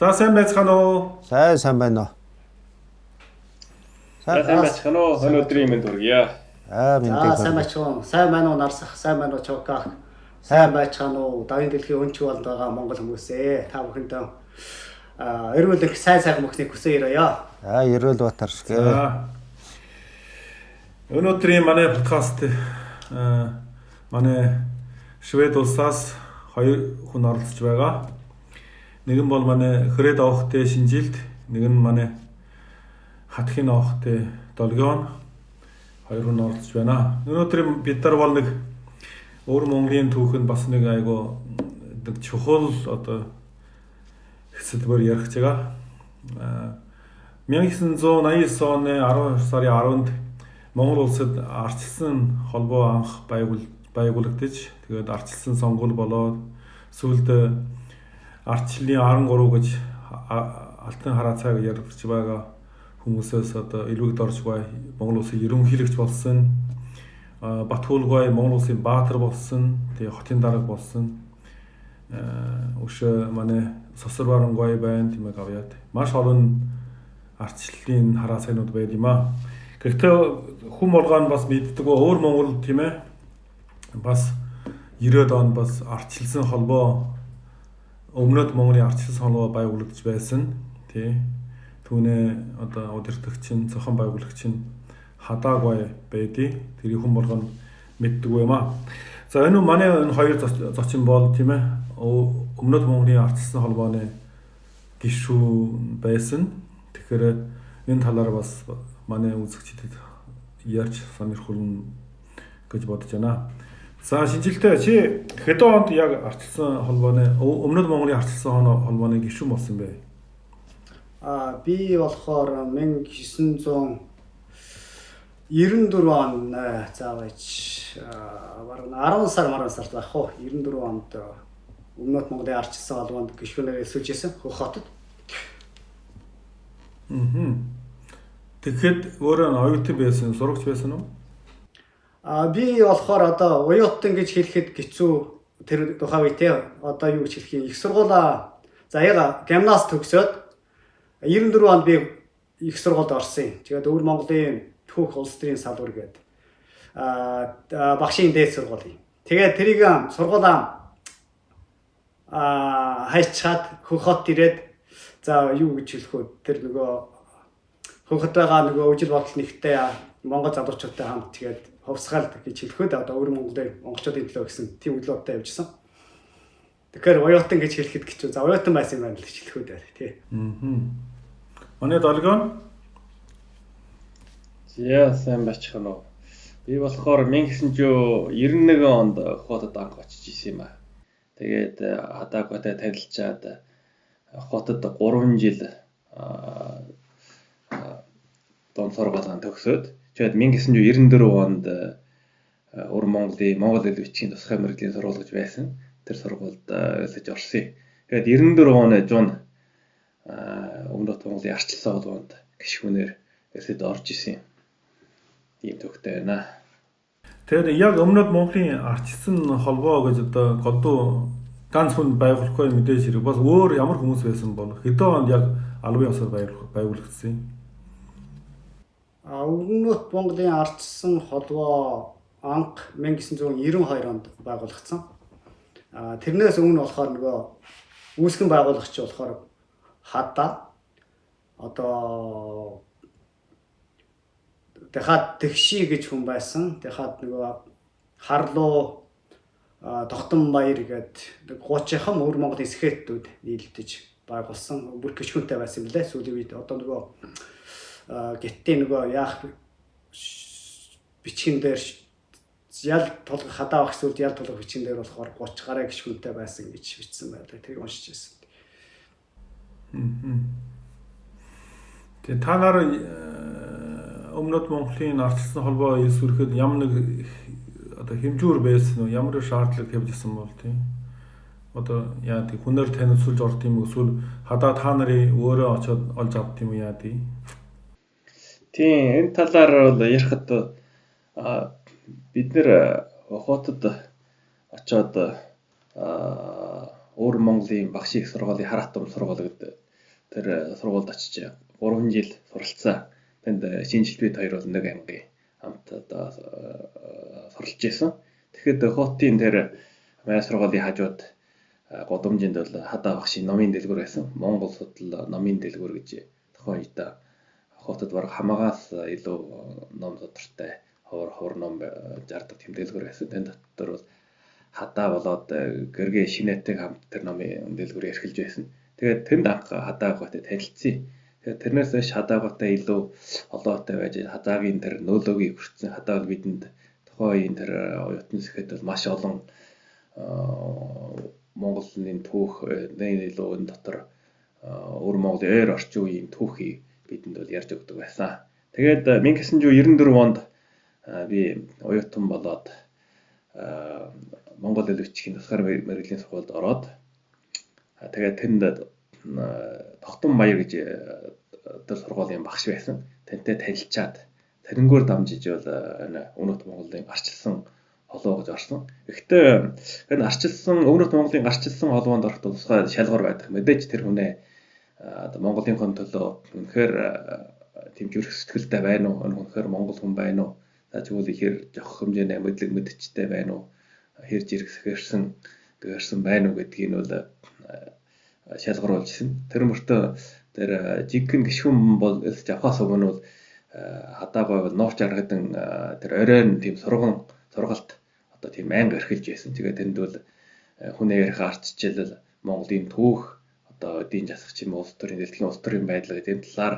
За сайн байцгаана уу? Сайн байна уу? Сайн байцгаана уу? Өнөөдрийн мэнд хүргье. Мэндийг. За сайн байцгаана уу? Сайн байна уу Нарсах? Сайн байна уу Чоках? Сайн байцгаана уу? Давын дэлхийн өнчг болонд байгаа монгол хүмүүсээ. Та бүхэндээ эрүүл их сайн сайхан мөхнийг хүсэн ирээё. Эрүүл Баатар. За. Өнөөдрийн манай подкаст манай Швед улсаас хоёр хүн оролцож байгаа. Нэг нь бол манай Хөрэд овхтой Шинжилт, нэг нь манай Хатхийн овхтой Долгион, хоёр хүн оролцож байна. Өнөөдөр бид нар бол нэг өвөр Монголын түүхэнд бас нэг айгу нэг чухал одоо сэдвээр ярих гэж байгаа. 1989 оны 12 сарын 10-нд Монгол улсад ардчилсан холбоо анх байгуулагдаж, тэгээд ардчилсан сонгуул болоод сүүлд ардчлалын 13 гэж алтан хараа цаг яригдж байгаа хүмүүсээс одоо элвэг доржгой Монгол улсын ерөнхийлөгч болсон, Батхуулгой Монгол улсын баатар болсон, тэгээ хотын дарга болсон. Өшөө манай Сосор Барангой байна, тийм ээ гавьяат. Маш олон ардчлалын хараа цагнууд байд юм аа. Гэхдээ хүн болгоно бас мэддэг өөр Монгол тийм ээ бас 90-ад онд бас ардчилсан холбоо Өмнөд Монголын ардчилсан холбоо байгуулагдаж байсан, тий. Түүнээ одоо удирдагч нь, зохион байгуулагч нь Хадаагвай байдیں۔ Тэрийг хүн болгоно мэддэг юм аа. За энэ манай энэ хоёр зочин бол тийм ээ Өмнөд Монголын ардчилсан холбооны гишүүн байсан. Тэгэхээр энэ талаар бас манай үзэгчдэд ярьж сонирхолно гэж бодож байна. За Шинжилтэй, чи хэдэн онд яг ардчилсан холбооны Өмнөд Монголын ардчилсан холбооны гишүүн болсон бэ? Би болохоор 1994 он за байж бараг 10 сар байх уу? 94 онд Өмнөд Монголын ардчилсан холбоонд гишүүнээр элсүүлж исэн Хөх хотод. Тэгэхэд өөрөө оюутан байсан, сурагч байсан уу? Би болохоор одоо оюутан гэж хэлэхэд хэцүү тэр тухайн үе те. Одоо юу гэж хэлэх юм? Их сургуулаа за яг гимназ төгсөөд 94 онд би их сургуульд орсон юм. Тэгээд Өвөр Монголын түүх улс төрийн салбар гэдэг багшийн дээд сургууль юм. Тэгээд тэрийг сургуулаа хайчаад Хөх хот ирээд за юу гэж хэлэх вэ? Тэр нөгөө Хөхөд байгаа нөгөө үжил бодол нэгтэй Монгол залуучуудтай хамт тэгээд хувьсгаалт гэж хэлэхэд одоо өвөр Монголын монголчуудын төлөө гэсэн тийм үйл бодолтой явжсан. Тэгэхээр оюутан гэж хэлэхэд хэцүү. За оюутан байсан юм байна л гэж хэлэхүүд байна тий. Манай Долгион. За сайн байцгаана уу. Би болохоор 1991 онд хотод анх очиж исэн юм аа. Тэгээд Хадаагвайтай танилцаад хотод 3 жил дунд сургуулаа төгсөөд тэгээд 1994 онд Өвөр Монголын Монгол хэл бичгийн тусгай мэргэжлийн сургууль гэж байсан. Тэр сургуульд элсэж орсон. Тэгээд 94 оны зун Өмнөд Монголын ардчилсан холбоонд гишүүнээр элсэж орж исэн. Ийм төвхтэй байна. Тэгэхээр яг Өмнөд Монголын ардчилсан холбоо гэж одоо голдуу ганц хүн байгуулахгүй мэдээж хэрэг бас өөр ямар хүмүүс байсан бол хэдэн онд яг албан ёсоор байгуулагдсан юм? Өмнөд Монголын ардчилсан холбоо анх 1992 онд байгуулагдсан. Тэрнээс өмнө болохоор нөгөө үүсгэн байгуулагч болохоор Хадаа одоо Тэхад Тэгши гэж хүн байсан. Тэхад нөгөө Харлуу Тогтон Баяр гэдэг 30хан Өвөр Монголын сэхэтүүд нийлдэж байгуулсан. Бүр гишүүнтэй байсан юм лээ. Сүүлийн үед одоо нөгөө геттийн нөгөө яах бичгэн дээр ял тулгах хадаа багш сүлд ял тулгах бичгэн дээр болохоор 30 гаруй гишүүнтэй байсан гэж бичсэн байлаа. Тэрийг уншиж байсан. Тэгээ та нар Өмнөд Монголын ардчилсан холбоо элсвэрэхэд ямар нэг одоо хэмжүүр байсан уу? Ямар шаардлага тавьж исэн бол тийм? Одоо яа тийм хүнээр танилцуулж орд юм эсвэл хадаа та нарын өөрөө очиод олж авд юм яа тийм? Тийм, энэ талаар бол ярихад бид нэр хотод очиод Өвөр Монголын багш их сургуулийн хараатам сургууль гэдэг Тэр сургуульд очиж 3 жил суралцсан. Тэнд шинжил бид хоёр бол нэг анги хамт одоо суралж исэн. Тэгэхэд хотын тэр май сургуулийн хажууд гудамжинд бол хадаа багшийн номын дэлгүүр байсан. Монгол судлал номын дэлгүүр гэж тухайн үед хотод бараг хамаагаас илүү ном судартай ховор ховор ном зардаг тийм дэлгүүр байсан. Тэн дотор бол хадаа болоод гэргээ шинэтэй хамт тэр номын дэлгүүрийг эрхэлж байсан. Тэгээд тэнд анх хадаагаатай танилцсан. Тэгээд тэрнээс хойш хадаагаатай илүү олоотой байж хадаагийн тэр нөлөөгийг хүртсэн. Хадаа бол бидэнд тухайн үеийн тэр оюутан сэхэд бол маш олон Монголын түүх илүү энэ дотор өвөр Монголын ойр орчин үеийн түүхийг бидэнд бол ярьж өгдөг байсан. Тэгээд 1994 онд би оюутан болоод Монгол хэл бичгийн тусгаар мэргэжлийн сургуульд ороод тэгээд тэнд Тогтун Баяр гэж тэр сургуулийн багш байсан. Тэнтэй танилцаад тэрнгүүр дамжиж бол энэ Өмнөд Монголын арчилсан холбоо гэж орсон. Гэхдээ энэ арчилсан Өмнөд Монголын арчилсан холбоонд орох тусгай шалгуур байдаг. Мэдээж тэр хүнээ одоо Монголынхон төлөө үнэхээр тийм зүрх сэтгэлтэй байна уу? Үнэхээр монгол хүн байна уу? За тэгвэл хэр жохох хэмжээний мэдлэг мэдчтэй байна уу? Хэр жиргсгэрсэн гэрсэн байна уу гэдгийг нь бол шалгаруулж ирсэн. Тэр мөртөө тэр жинхэнэ гишүүн бол элсэж авахаас өмнө бол хадаагаа бол нууц аргадан тэр оройн тийм сурган сургалт одоо тийм анги эрхэлж байсан. Тэгээд тэнд бол хүнээ ярих арт хичээл Монголын түүх одоо эдийн засаг ч юм уу улс төрийн дэлхийн улс төрийн байдал гэдэг энэ талаар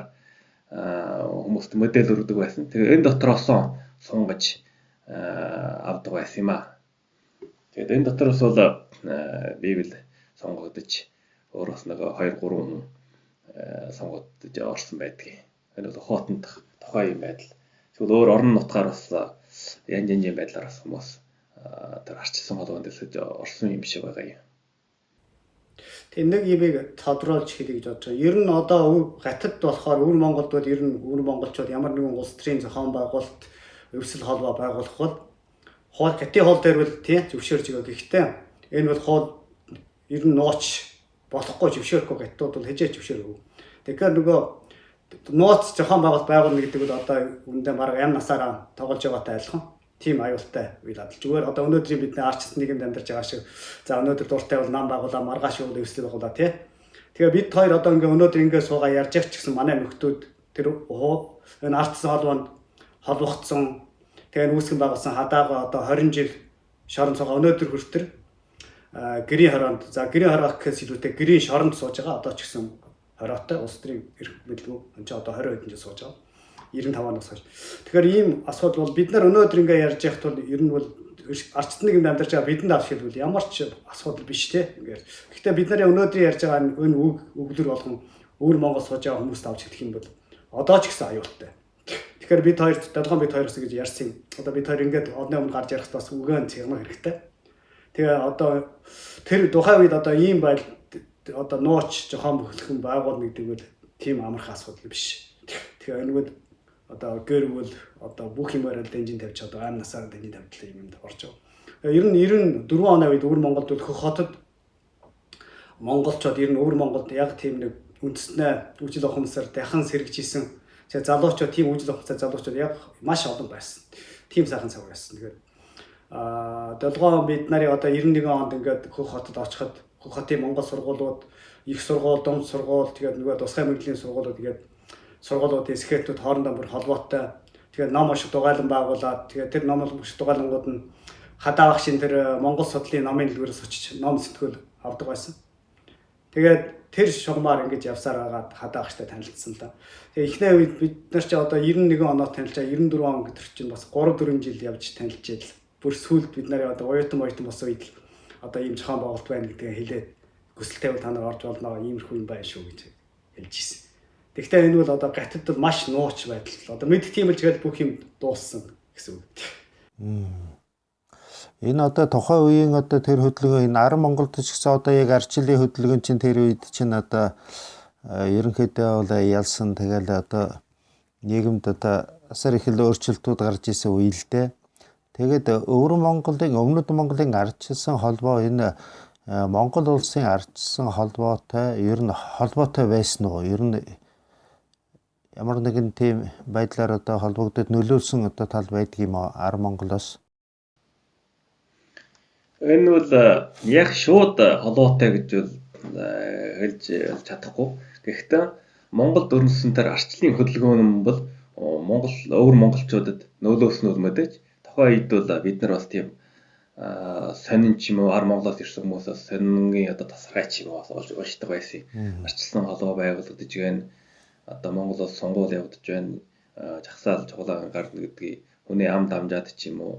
хүмүүст мэдээлэл өгдөг байсан. Тэгээ энэ дотроосоо сунгаж авдаг байсан юм аа. Тэгээд энэ дотроос бол би л сонгогдож өөрөөс нэг 2 3 хүн сонгогдож орсон байдгийг. Энэ бол хотонд тухайн юм байдал. Тэгвэл өөр орон нутгаар бас янз янзын байдлаар бас хүмүүс тэр арчилсан холбоонд дэлсэж орсон юм шиг байгаа юм. Тэгээ нэг юмыг тодруулж хэлье гэж бодож байгаа. Ер нь одоо гатад болохоор өвөр Монголд бол ер нь өвөр монголчууд ямар нэгэн улс төрийн зохион байгуулалт, өвсөл холбоо байгуулах бол хууль гатын хууль дээр бол тий зөвшөөрж байгаа. Гэхдээ энэ бол хууль ер нь нууц болохгүй, зөвшөөрөхгүй, гатууд бол хижээ зөвшөөрөв. Тэгэхээр нөгөө нууц зохион байгуулалт байгуулна гэдэг бол одоо үндэ бараг ам насаараа тоглож байгаатай адилхан тийм аюултай үйл адил. Зүгээр одоо өнөөдрийн бидний арчилсан нийгэмд амьдарч байгаа шиг за өнөөдөр дуртай бол нам байгуулаа, маргааш бол өвсөл байгуулаа тий. Тэгээ бид хоёр одоо ингээ өнөөдөр ингээ суугаа ярьж явах ч гэсэн манай нөхдүүд тэр энэ арчилсан холбоонд холбогдсон, тэгээ үүсгэн байгуулсан хадаага одоо 20 жил шорон цугаа өнөөдөр хүртэл гэрийн хороонд, за гэрийн хороо гэхээс илүүтэй гэрийн шоронд сууж байгаа. Одоо ч гэсэн хороотой улс төрийн эрх мэдэлгүй энэ ч одоо 20 хэдэн жил сууж байгаа. 95 оноос хойш. Тэгэхээр ийм асуудал бол бид нар өнөөдөр ингээ ярьж байхад бол ер нь бол арчилсан нийгэмд амьдарч байгаа бидэнд авч хэлбэл ямар ч асуудал биш те. Ингээд. Гэхдээ бид нарын өнөөдөр ярьж байгаа энэ үг өглөр болгон өвөр Монгол сууж байгаа хүмүүст авч хэлэх юм бол одоо ч гэсэн аюултай. Тэгэхээр бид хоёр долгоон бид хоёроос гэж ярьсан юм. Одоо бид хоёр ингээд одны өмнө гарч ярих бас үгэн цэгмэг хэрэгтэй. Тэгээ одоо тэр тухайн үед одоо ийм байдал одоо нууц зохион бүхлэхэн байгуулна гэдэг бол тийм амархан асуудал биш. Тэгээ энэгээр одоо гэр бүл одоо бүх юмараа дэнжин тавьж одоо ам насаараа дэнжин тавьдлаа юм юмд орж байгаа. Ер нь 94 оны үед өвөр Монголд бол хөх хотод монголчууд ер нь өвөр Монголд яг тийм нэг үндэснээ үжил ухамсар дахин сэргэж исэн. Тэгээ залуучууд тийм үжил ухамсар залуучууд яг маш олон байсан. Тийм сайхан цаг байсан. Тэгэхээр долгоон бид нарын одоо 91 онд ингээд хөх хотод очиход хөх хотын монгол сургуулиуд, их сургууль, дунд сургууль, тэгээд нөгөө тусгай мэргэжлийн сургуулиуд тэгээд сургуулиудын сэхэтүүд хоорондоо бүр холбоотой. Тэгээд ном унших дугайлан байгуулад тэгээд тэр ном унших дугайлангууд нь хадаа багшийн тэр монгол судлалын номын дэлгүүрээс очиж ном сэтгүүл авдаг байсан. Тэгээд тэр шугамар ингэж явсаар байгаад хадаа багштай танилцсан л да. Тэгээ эхний үед бид нар чи одоо 91 оноо танилцаа 94 он гэдэг чинь бас 3 4 жил явж танилцээд л бүр сүүлд бид нарын одоо оюутан болсон үед л одоо ийм зохион байгуулалт байна гэдгээ хэлээд хүсэлтэй бол та нар орж болно, иймэрхүү юм байна шүү гэж хэлж ирсэн. Тэгэхдээ энэ бол одоо гатад бол маш нууц байдал. Одоо мэдх тийм л чигээр бүх юм дууссан гэсэн үг. Энэ одоо тухайн үеийн одоо тэр хөдөлгөөн энэ Аран Монголд ч гэсэн одоо яг арчлын хөдөлгөөн чинь тэр үед чинь одоо ерөнхийдөө бол ялсан, тэгэл одоо нийгэмд одоо асар их л өөрчлөлтүүд гарч исэн үе л дээ. Тэгээд өвөр Монголын Өмнөд Монголын ардчилсан холбоо энэ Монгол улсын ардчилсан холбоотой ер нь холбоотой байсан уу? Ер нь ямар нэгэн тийм байдлаар одоо холбогдод нөлөөлсөн одоо тал байдаг юм уу Ар Монголоос? Энэ бол яг шууд холбоотой гэж бол хэлж чадахгүй. Гэхдээ Монголд өрнөсөн тэр арчлын хөдөлгөөн нь бол Монгол өвөр монголчуудад нөлөөлсөн бол мэдээж тухайн үед бол бид нар бас тийм сонин ч юм уу ар Монголоос ирсэн хүмүүс бас сонингийн одоо тасархай ч юм уу бас уншдаг байсан. Арчилсан холбоо байгуулагдаж байна. Одоо Монгол улс сонгуул явагдаж байна. Жагсаал чуглаан гарна гэдгийг хүний ам дамжаад ч юм уу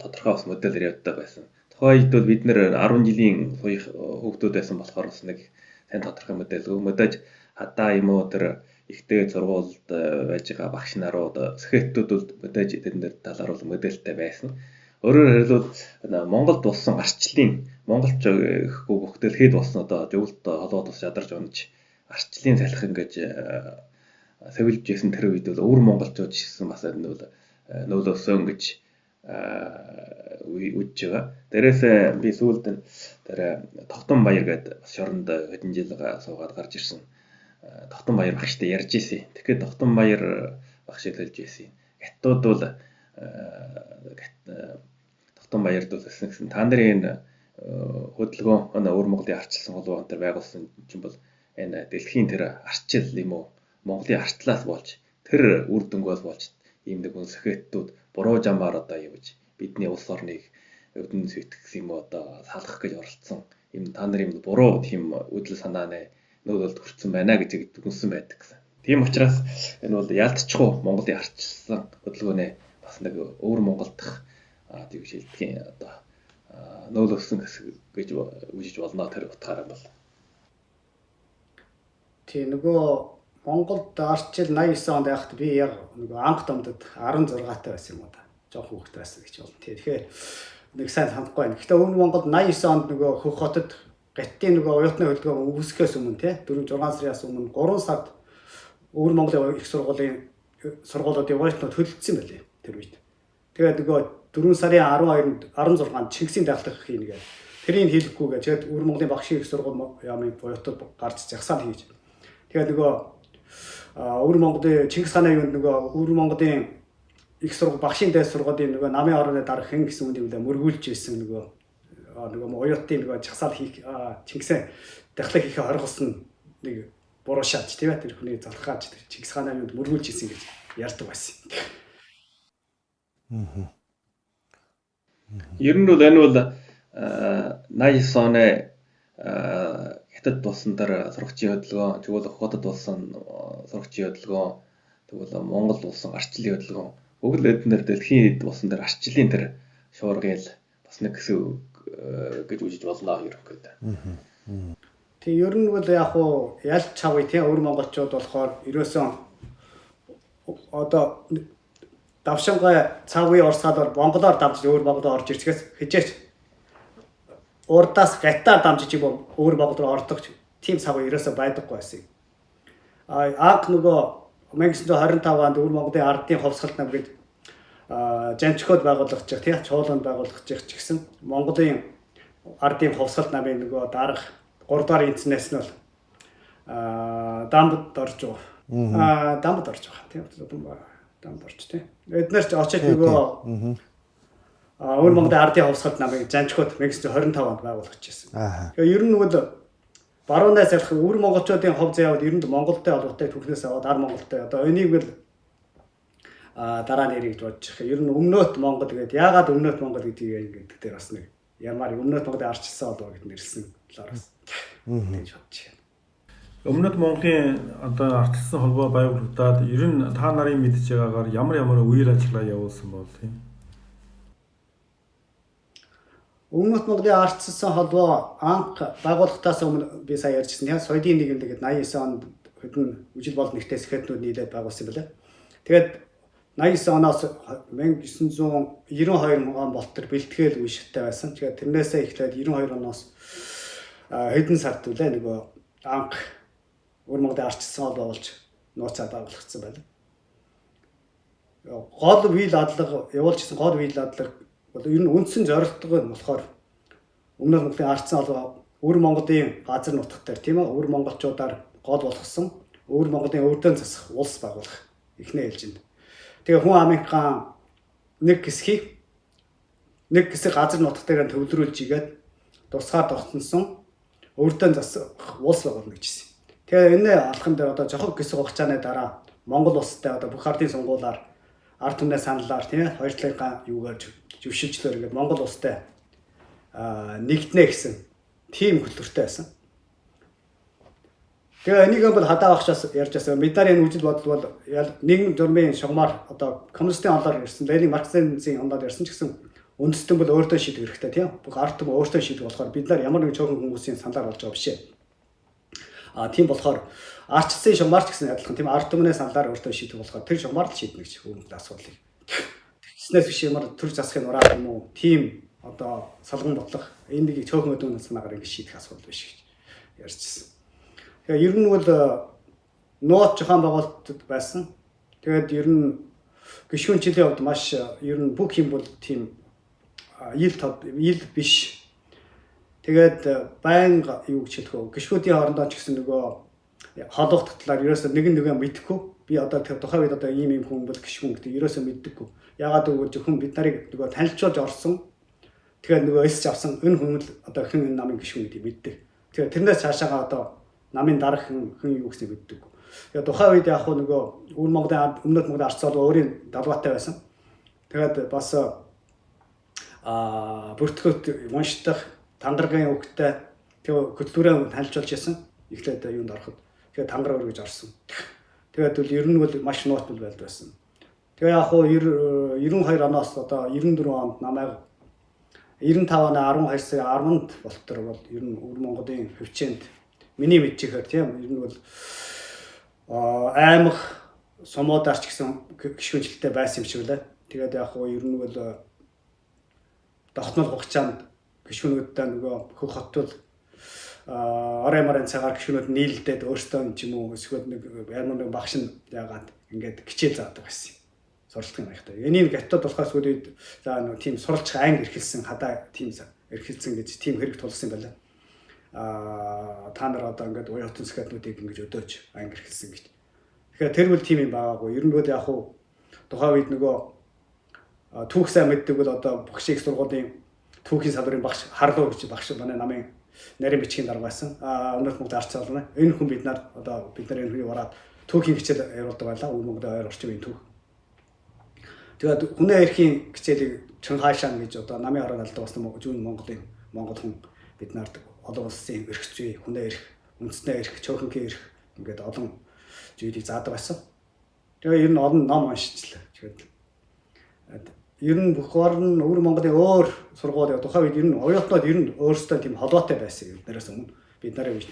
тодорхой бас модельээр явдаг байсан. Тухайн үед бол бид нэр 10 жилийн суях хүүхдүүд байсан болохоор бас нэг сайн тодорхой модельгүй. Мэдээж хадаа юм уу тэр ихтэй сургуульд байж байгаа багш нарууд сэхэттүүд бол мэдээж тэдэн талаар бол модельтэй байсан. Өөрөөр хэлбэл Монголд болсон арчлын монголч гэхгүй бүх дэлхийд болсон одоо зөвлөлт холбоот бас ядарч унаж арчлын салхи ингэж сэвэлж байсан тэр үед бол өвөр монголчууд ч гэсэн бас энэ бол нөлөөсөн гэж үдж байгаа. Дээрээс би сүүлд тэр Тогтон Баяр гэдэг бас шоронд хэдэн жил суугаад гарч ирсэн Тогтон Баяр багштай ярьж ирсэн. Тэгэхээр Тогтон Баяр багш хэлж ирсэн. Хятад бол Тогтон Баярд бол хэлсэн гэсэн та нарын энэ хөдөлгөөн энэ өвөр Монголын арчилсан холбоо энэ төр байгуулсан чинь бол энэ дэлхийн тэр арчил юм уу Монголын арчлаас болж тэр үр дүнгээс болж ийм нэг үнсэхэттүүд буруу замаар одоо юу гэж бидний улс орныг өвдөн сүйтгэх юм уу одоо салгах гэж оролцсон юм та нар юм буруу тийм үдэл санааны нөлөөлөлд хүрсэн байна гэж дүгнсэн байдаг гэсэн. Тийм учраас энэ бол ялцчихгүй Монголын арчилсан хөдөлгөөнөө бас нэг өвөр Монгол дахь тийм шилдгийн одоо нөлөөлсөн гэж үжиж болно тэр утгаараа бол. Тийм нөгөө Монголд арчил 89 онд байхад би яг нөгөө анх домдод 16 таа байсан юм уу да. Жохон хүүхэд байсан гэж болно. Тэгэхээр нэг сайн санахгүй байна. Гэхдээ өвөр Монголд 89 онд нөгөө Хөх хотод Гаттын нөгөө оюутны хөдөлгөөн үүсгэхээс өмнө тий 4 6 сараас өмнө 3 сард өвөр Монголын их сургуулийн сургуулиудын оюутнууд хөдөлгдсөн байлээ тэр үед. Тэгээд нөгөө 4 сарын 12-нд 16-нд Чингисийн даалгавар хийнэ гэдэг. Тэрийг хийлгэхгүй гэж тэгээд өвөр Монголын багшийн их сургууль яамын оюутнууд гарч жагсаал хийж. Тэгээд нөгөө өвөр Монголын Чингис хааны юунд нөгөө өвөр Монголын их сургууль багшийн дээд сургуулийн нөгөө намын орны дарга хэн гэсэн үнийг мөргүүлж ирсэн нөгөө оюутны нөгөө жагсаал хийх Чингисээ дахлаг хийхээ хоргосон нэг буруу шаач тийм ээ тэр хүний залхаач Чингис хааны юунд мөргүүлж ирсэн гэж ярьдаг байсан. Ер нь бол энэ бол 89 оны Хятад болсон тэр сурагчийн хөдөлгөөн, тэгвэл хотод болсон сурагчийн хөдөлгөөн, тэгвэл Монгол болсон арчлын хөдөлгөөн бүгд эднэр дэлхийн болсон тэр арчлын тэр шуургыг л бас нэг хэсэг гэж үжиж болно ерөнхийдөө. Тийм ер нь бол яг уу ялч чавъя тийм өвөр монголчууд болохоор ерөөсөн одоо давшангаа цаг үеийн урсгал бол монголоор дамжиж өвөр Монголд орж ирчихээс хижээч урдаас гатаар дамжиж юм өвөр Монгол руу ордог тийм цаг үе ерөөсөө байдаггүй байсан. А анх нөгөө 1925 онд өвөр Монголын ардын хувьсгалт нам гэж Жанчход байгуулагдчих тий чуулганд байгуулагдчих ч гэсэн Монголын ардын хувьсгалт намын нөгөө дарга 3 дугаар эцнээс нь бол дамбад орж байгаа. Дамбад орж байгаа тий дамбад орж тий. Эднэр ч очиж нөгөө Өвөр Монголын ардын хувьсгалт намыг Жанчход 1925 онд байгуулагдчихсан. Тэгэхээр ер нь нөгөө баруунаас ялах өвөр монголчуудын хов заяавал ер нь Монголтой холбоотой түүхнээс аваад ар Монголтой одоо энийг л дараа нь ярих гэж бодож байгаа. Ер нь өмнөөт Монгол гэдэг яагаад өмнөөт Монгол гэдгийг гэдэг дээр бас нэг ямар өмнөөт Монголын арчилсан холбоо гэд нэрлсэн талаар бас тэгж бодож байна. Өмнөд Монголын одоо арчилсан холбоо байгуулагдаад ер нь та нарын мэдж байгаагаар ямар ямар үйл ажиллагаа явуулсан бол тийм. Өмнөд Монголын арчилсан холбоо анх байгуулагдахаас өмнө би сая ярьжсэн тийм соёлын нийгэм гэдэг 89 онд хэдэн үжил бол нэгтэй сэхэтнүүд нийлээд байгуулсан юм байна. Тэгээд 89 оноос 1992 он болтол бэлтгэл үе шаттай байсан. Тэгэхээр тэрнээсээ эхлээд 92 оноос хэдэн сард үлээ нөгөө анх Өвөр Монголын арчилсан холбоо болж нууцаар байгуулагдсан байна. Гол үйл адлага явуулжсэн гол үйл адлага бол ер нь үндсэн зорилтго нь болохоор Өмнөд Монголын ардсан холбоо өвөр Монголын газар нутгад дээр тийм өвөр монголчуудаар гол болгосон өвөр Монголын өвдөн засах улс байгуулах эхний ээлжинд. Тэгээ хүн амынхаа нэг хэсгийг нэг хэсэг газар нутг дээр төвлөрүүлж игээд тусгаар тогтносон өвдөн засах улс байгуулна гэж хэлсэн. Тэгээ энэ алхам дээр одоо жохог хэсэг хугацааны дараа Монгол улстай одоо бүх ардын сонгуулаар ард түмний саналаар тийм хоёр талынхаа юугаар зөвшөлжлөөр ингээд Монгол улстай нэгднэ гэсэн тийм хөтөлбөртэй байсан. Тэгээ энийг бол хадаа багш ярьж байсан. Бид нар энэ үжил бодол бол нийгэм журмын шугамар одоо коммунистын онолоор ирсэн, Ленин Марксизмын онолоор ирсэн ч гэсэн үндэстэн бол өөртөө шийдэх хэрэгтэй тийм. Бүх ард түмэн өөртөө шийдэх болохоор бид нар ямар нэгэн цөөхөн хүмүүсийн саналаар болж байгаа биш ээ. А тийм болохоор арчилсан шугамар ч гэсэн адилхан тийм ард түмний саналаар өөртөө шийдэх болохоор тэр шугамар л шийднэ гэж хүмүүст асуудлыг. Тэгснээс биш ямар төр засахын нураа юм уу тийм одоо салган ботлох энэ нэг цөөхөн өдөн санаагаар ингэ шийдэх асуудал биш гэж ярьжсэн. Тэгээ ер нь бол нууц зохион байгуулалт байсан. Тэгээд ер нь гишүүнчлийн хувьд маш ер нь бүх юм бол тийм ил тод ил биш. Тэгээд байнга юу гэж хэлэх вэ? Гишгүүдийн хоорондоо ч гэсэн нөгөө холоох талаар ерөөсөө нэг нэг мэдэхгүй. Би одоо тэр тухайн үед одоо ийм ийм хүн бол гишгүн гэдэг ерөөсөө мэддэггүй. Ягаад гэвэл зөвхөн бид нарыг нөгөө танилцуулж орсон. Тэгээд нөгөө эсч авсан энэ хүн л одоо хэн энэ намын гишгүн гэдгийг мэддэг. Тэгээд тэрнээс цаашаага одоо намын дарах хэн юу гэсэн мэддэггүй. Тэгээд тухайн үед яг нөгөө Өвөр Монголын Өмнөд Монголын арц бол өөрийн далбаатай байсан. Тэгээд бас бүртгэгт уншдах тангаргийн өгтэй тэгээ хөтөлбөрөө танилцуулж исэн. Эхлээд юунд ороход. Тэгээд тангараг өргөж орсон. Тэгээд бол ер нь бол маш нууц байдал байсан. Тэгээ яг хуу 92 оноос одоо 94 онд намайг 95 оны 12 сарын 10-нд болтор бол ер нь Өвөр Монголын хөвчөөнд миний мэдчихээр тийм ер нь бол аймаг сумуудаар ч гэсэн гишүүнчлэлтэй байсан юм шиг лээ. Тэгээд яг хуу ер нь бол тогтмол хугацаанд гишүүнүүдтэй нөгөө хөх хотвол орой морын цагаар гишүүнүүд нийлдээд өөрсдөө ч юм уу эсвэл нэг ямар нэгэн багш нь яагаад ингээд хичээл заадаг байсан. Суралцах юм аягтай. Энийг гаттад болохоос үед за нөгөө тийм суралцах анги эрхэлсэн хадаа тийм эрхэлсэн гэж тийм хэрэг тулсан юм байна. Та нар одоо ингээд уяутан скатнуудыг ингэж өдөөж анги эрхэлсэн гэж. Тэгэхээр тэр бол тийм юм байгаагүй. Ер нь бол яг хуу тухайн үед нөгөө түүх сайн мэддэг бол одоо бүх шиг сургуулийн түүхийн салбарын багш харлуу гэж багш манай намын нарийн бичгийн дарга байсан. Өмнөд Монгол арч олно. Энэ хүн бид нар одоо бид нар энэ хүний ураад түүхийн хичээл явуулдаг байлаа. Өвөр Монголын ойр орчин үеийн түүх. Тэгээд хүнээ эрхийн хичээлийг Чанхайшан гэж одоо намын хороо алдаг болсон зүүн Монголын Монгол хүн бид нарт олон улсын эрх зүй, хүнээ эрх, үндэсний эрх, цөөхөнхийн эрх ингээд олон зүйлийг заадаг байсан. Тэгээ ер нь олон ном уншчихлаа. Тэгээд ер нь бүх орн Өвөр Монголын өөр сургууль тухайн үед ер нь оюутнууд ер нь өөрсдөө тийм холбоотой байсан юм нараас өмнө бид нарын үед.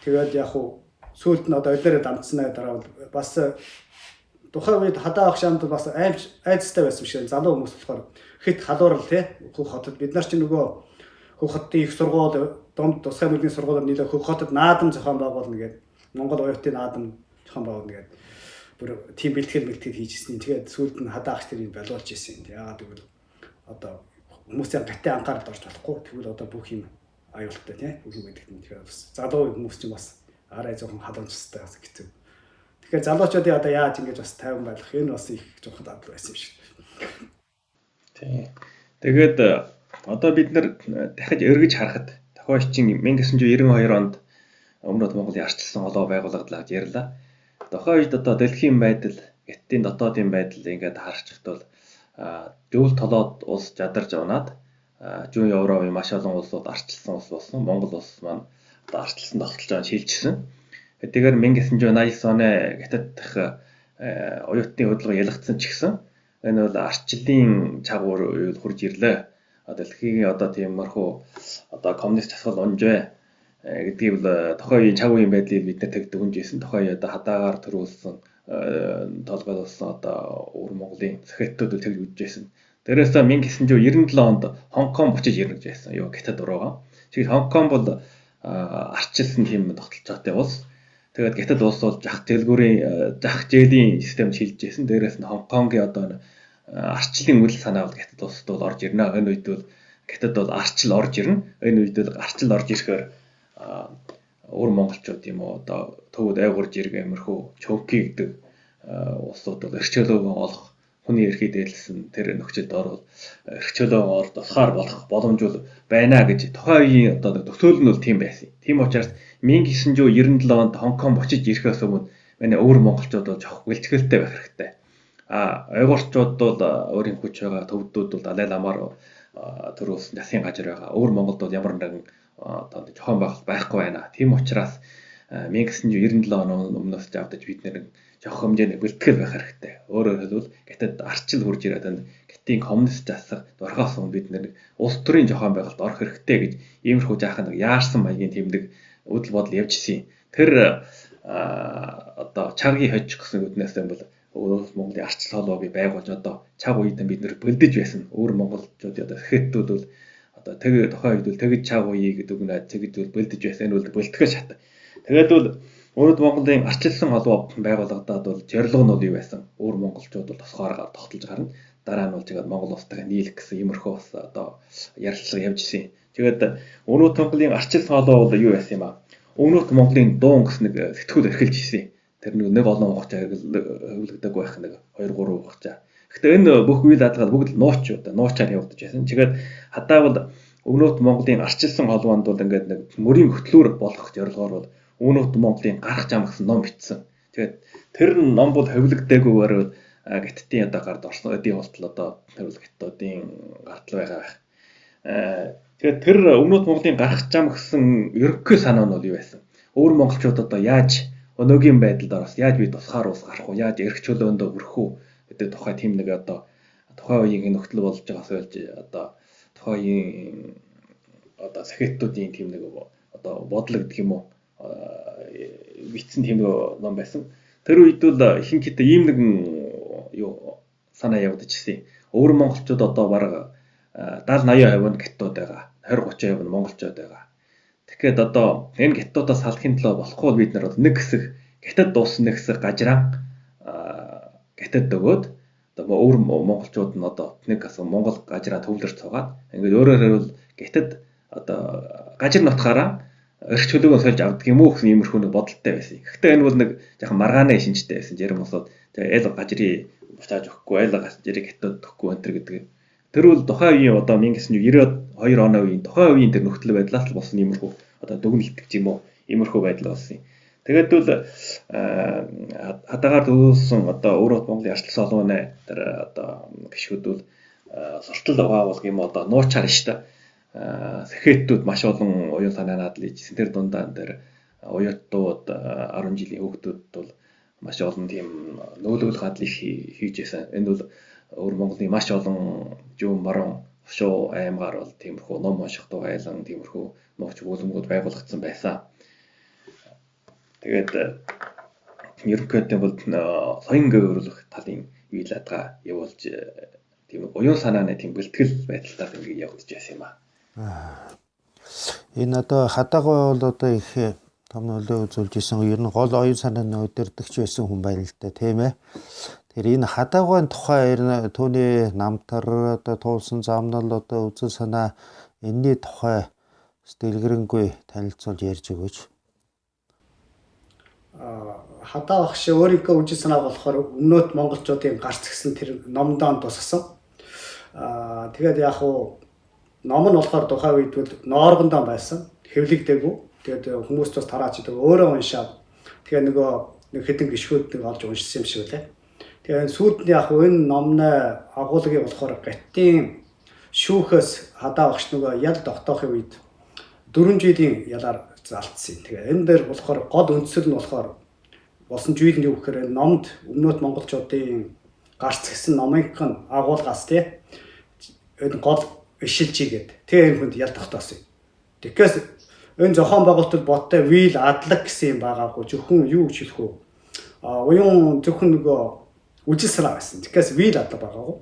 Тэгээд яг хуу сүүлд нь одоо олиороо дамжсанаа дараа бол бас тухайн үед хадаа агш амд бас айдастай байсан юм шиг залуу хүмүүс болохоор хит халуурал тий хөх хотод бид нар чинь нөгөө хөх хотын их сургууль дунд тусгай мөрний сургуулиар нийлээ хөх хотод наадам зохион байгуулна гэдэг Монгол оюутны наадам зохион байгуулна гэдэг бүр тийм бэлтгэл хийжсэн. Тэгээд сүүлд нь хадаа агч тэрийг болиулж ирсэн. Яагаад гэвэл одоо хүмүүсийн гатэ анхааралд орж болохгүй. Тэгвэл одоо бүх юм аюултай тий бүх юм гэдэг нь. Тэгэхээр бас залуу хүмүүс чинь бас арай жоохон халуунчтай бас хэцүү. Тэгэхээр залуучуудын одоо яаж ингэж бас тайван байх энэ бас их жоохон адал байсан юм шиг. Тий. Тэгээд одоо бид нар дахиж эргэж харахад тохиолчин 1992 онд Өмнөд Монголын арчилсан холбоо байгуулагдлаа гэж ярьлаа. Тухайн үед одоо дэлхийн байдал, Хятадын дотоодын байдал ингээд харчихад бол зөвл толоод улс жадарч унаад зүүн Европын маш олон улсууд арчилсан улс болсон. Монгол улс маань одоо арчилсан тогтолцоонд шилжсэн. Тэгэхээр 1989 оны Хятад дахь оюутны хөдөлгөөн ялагдсан ч гэсэн энэ бол арчлалын чагуур хурж ирлээ. Дэлхийн одоо тиймэрхүү одоо коммунист засгал унжээ гэдгийг бол тухайн үеийн чаг үеийн байдлыг бид нар тэг дүгнж ирсэн. Тухайн үе одоо хадаагаар төрүүлсэн толгойлуулсан одоо өвөр Монголын сахиттууд тэгж үжиж байсан. Дээрээс 1997 онд Хонконг буцаж ирнэ гэж байсан. Юу Хятад руугаа. Тэгэхээр Хонконг бол арчилсан тийм тогтолцоотой улс. Тэгээд Хятад улс бол жах дэлгүүрийн жах жээлийн системд шилжиж байсан. Дээрээс нь Хонконгийн одоо арчлалын үйл санаа бол Хятад улсад бол орж ирнэ. Энэ үед бол Хятад бол арчил орж ирнэ. Энэ үед бол арчил орж ирэхээр өвөр монголчууд юм уу одоо төвд айгуур жирг амирхүү чөвки гэдэг улсууд бол эрх чөлөөгөө олох хүний эрхийг дээдлсэн тэр нөхцөлд орвол эрх чөлөөгөө олд тусгаар болох боломж бол байна гэж тухайн үеийн одоо төсөөлөл нь бол тийм байсан. Тийм учраас 1997 онд Хонконг очиж ирэхээс өмнө манай өвөр монголчууд бол жоох бэлтгэлтэй байх хэрэгтэй. А ойгоорчууд бол өөрийн хүч байгаа, төвдүүд бол Далай ламаар төрүүлсэн засгийн газар байгаа. Өвөр Монголд бол ямар нэгэн одоо зохион байгуулалт байхгүй байна. Тийм учраас 1997 оны өмнөөс авдаж бид нэр жоох хэмжээний бэлтгэл байх хэрэгтэй. Өөрөөр хэлбэл Хятад арчил хурж ирээд энэ Хятадын коммунист засаг дорхоос өмнө бид нэр улс төрийн зохион байгуулалт орох хэрэгтэй гэж иймэрхүү жаахан нэг яарсан маягийн тэмдэг үдэл бодол явж исэн. Тэр одоо чагийн хожих гэсэн үднээс юм бол Өвөр Монголын арчил холбоог байгуулж одоо чаг үед бид нэр бэлдэж байсан. Өвөр монголчууд одоо хэттүүд бол одоо тэг тухайн үед бол тэгж чаг үе гэдэг үг нэ тэгж бол бэлдэж байсан. Энэ бол бэлтгэл шат. Тэгээд бол Өвөр Монголын арчилсан холбоо байгуулагдаад бол зорилго нь бол юу байсан? Өвөр монголчууд бол тусгаар тогтолж гарна. Дараа нь бол тэгээд Монгол улстайгаа нийлэх гэсэн иймэрхүү бас одоо ярилцлага явж исэн. Тэгээд Өвөр Монголын арчилсан холбоо бол юу байсан юм аа? Өвөр Монголын дуун гэсэн нэг сэтгүүл эрхэлж исэн. Тэр нэг олон хугацаа хэрэглэгдэг байх нэг 2 3 хугацаа. Гэхдээ энэ бүх үйл ажиллагаа бүгд нууц одоо нуучаар явагдаж байсан. Тэгээд хадаа бол Өмнөд Монголын арчилсан холбоонд бол ингээд нэг мөрийн хөтлүүр болох зорилгоор бол Өмнөд Монголын гарах зам гэсэн ном бичсэн. Тэгээд тэр ном бол хувилагдаагүйгээр бол Хятадын одоо гард орсон өдийн болтол одоо тэр бол Хятадын гартал байгаа байх. Тэгээд тэр Өмнөд Монголын гарах зам гэсэн ерөнхий санаа нь бол юу байсан? Өвөр монголчууд одоо яаж өнөөгийн байдалд ороос яаж би тусгаар улс гарах уу, яаж эрх чөлөөндөө хүрэх үү гэдэг тухай тийм нэг одоо тухайн үеийн нөхцөл болж байгаас болж одоо тухайн үеийн одоо сахиттуудын тийм нэг одоо бодлого гэдэг юм уу бичсэн тийм нэг ном байсан. Тэр үед бол ихэнхдээ ийм нэгэн юу санаа явагдчихсэн. Өвөр монголчууд одоо бараг 70 80% нь хятадууд байгаа. 20 30% нь монголчууд байгаа. Тэгэхээр одоо энэ хятадуудаас салахын төлөө болохгүй бол бид нар нэг хэсэг хятад дууссан нэг хэсэг гажраа хятад өгөөд одоо өвөр монголчууд нь одоо нэг асуу Монгол гажраа төвлөрч цугаад ингээд өөрөөр хэлбэл хятад одоо гажир нутгаараа эрх чөлөөгөө сольж авдаг юм уу гэсэн иймэрхүү нэг бодолтой байсан. Гэхдээ энэ бол нэг жаахан маргааны шинжтэй байсан. Жирэм улсууд тэгээ аль гажрыг буцааж өгөхгүй, аль гажрыг хятад өгөхгүй энэ төр гэдэг. Тэр бол тухайн үеийн одоо 1992 оны үеийн тухайн үеийн тэр нөхцөл байдлаас л болсон иймэрхүү одоо дүгнэлт гэж юм уу иймэрхүү байдал болсон юм. Тэгээд бол хадаагаар төлөвлөсөн одоо өөрөөр Монголын арчилсан холбооны тэр одоо гишүүд бол суртал угаавал юм одоо нуучаар нь шүү дээ. Сэхэттүүд маш олон оюун санаа наадал хийжсэн. Тэр дундаа тэр оюутнууд 10 жилийн хүүхдүүд бол маш олон тийм нөөлөвлөх адлыг хийж байсан. Энэ бол өвөр Монголын маш олон жүүн баруун хошуу аймгаар бол тиймэрхүү ном унших дугайлан тиймэрхүү нууц бүлэмгүүд байгуулагдсан байсан. Тэгээд ерөнхийдөө бол соён гүйрүүлэх талын үйл ажиллагаа явуулж тийм оюун санааны тийм бэлтгэл байдалтаар ингэ явагдаж байсан юм аа. Энэ одоо хадаагүй бол одоо их том нөлөө үзүүлж исэн ер нь гол оюун санааны удирдагч байсан хүн байна л да, тийм ээ. Тэр энэ хадаагүйн тухай ер нь түүний намтар одоо туулсан замнал одоо үзэл санаа энэний тухай дэлгэрэнгүй танилцуулж ярьж өгөөч. Хадаа багш өөрийнхөө үзэл санаа болохоор өмнөд монголчуудын гарц гэсэн тэр номдоо тусгасан. Тэгээд яг уу ном нь болохоор тухайн үед бол нооргондоо байсан. Хэвлэгдээгүй. Тэгээд хүмүүс бас тарааж идэг өөрөө уншаад тэгээ нөгөө нэг хэдэн гишгүүд нэг олж уншсан юм шиг үлээ. Тэгээд сүйд нь яг энэ номны агуулгыг болохоор гаттын шүүхээс хадаа багш нөгөө ял тогтоохын үед 4 жилийн ялаар залтсан. Тэгээ энэ дээр болохоор гол үндсэл нь болохоор болсон зүйл нь юу гэхээр энэ номд өмнөд монголчуудын гарц гэсэн номынх нь агуулгаас тий энэ гол ишилж игээд тэгээ энэ хүнд ял тогтоосон юм. Тэгэхээр энэ зохион байгуулалтад бодтой вил адлаг гэсэн юм байгаагүй зөвхөн юу гэж хэлэх вэ? Уян зөвхөн нөгөө үжил санаа байсан. Тэгэхээр вил адлаг байгаагүй.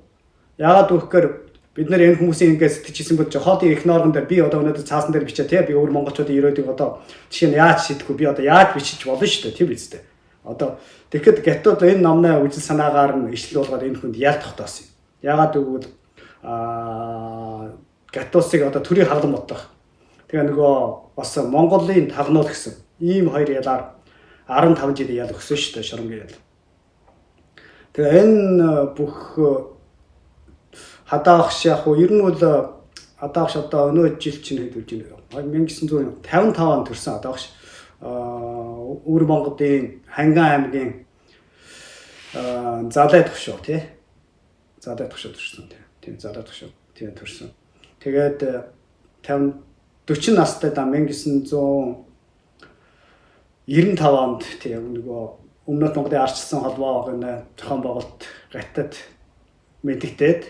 Яагаад гэвэл бид нэр энэ хүмүүсийн ингээд сэтгэжсэн бол жохоодын их нооргон дээр би одоо өнөөдөр цаасан дээр бичээ тий би өөр монголчуудын ирээдүйг одоо жишээ нь яаж шийдэхгүй би одоо яаж бичиж болно шүү дээ тийм үстэй. Одоо тэгэхэд гятууд энэ номны үжил санаагаар нь ишлэл болгоод энэ хүнд ял тогтоосон юм. Яагаад гэвэл Гатуусыг одоо төрийн хаглан бодох. Тэгээ нөгөө бас Монголын тагнуул гэсэн ийм хоёр ялаар 15 жилийн ял өгсөн шүү дээ шоронгийн ял. Тэгээ энэ бүх хадаа багш яг уу ер нь бол хадаа багш одоо өнөө жил чинь хэд үж байна 1955 онд төрсэн хадаа багш Өвөр Монголын Ханган аймгийн Залай төгшөө тий. Залай төгшөө төрсөн тий. Тийм Залай төгшөө тий төрсөн. Тэгээд 50 40 настай да 1995 онд тий нөгөө Өмнөд Монголын ардчилсан холбоо гэнэ зохион байгуулалт гатад мэдэгдээд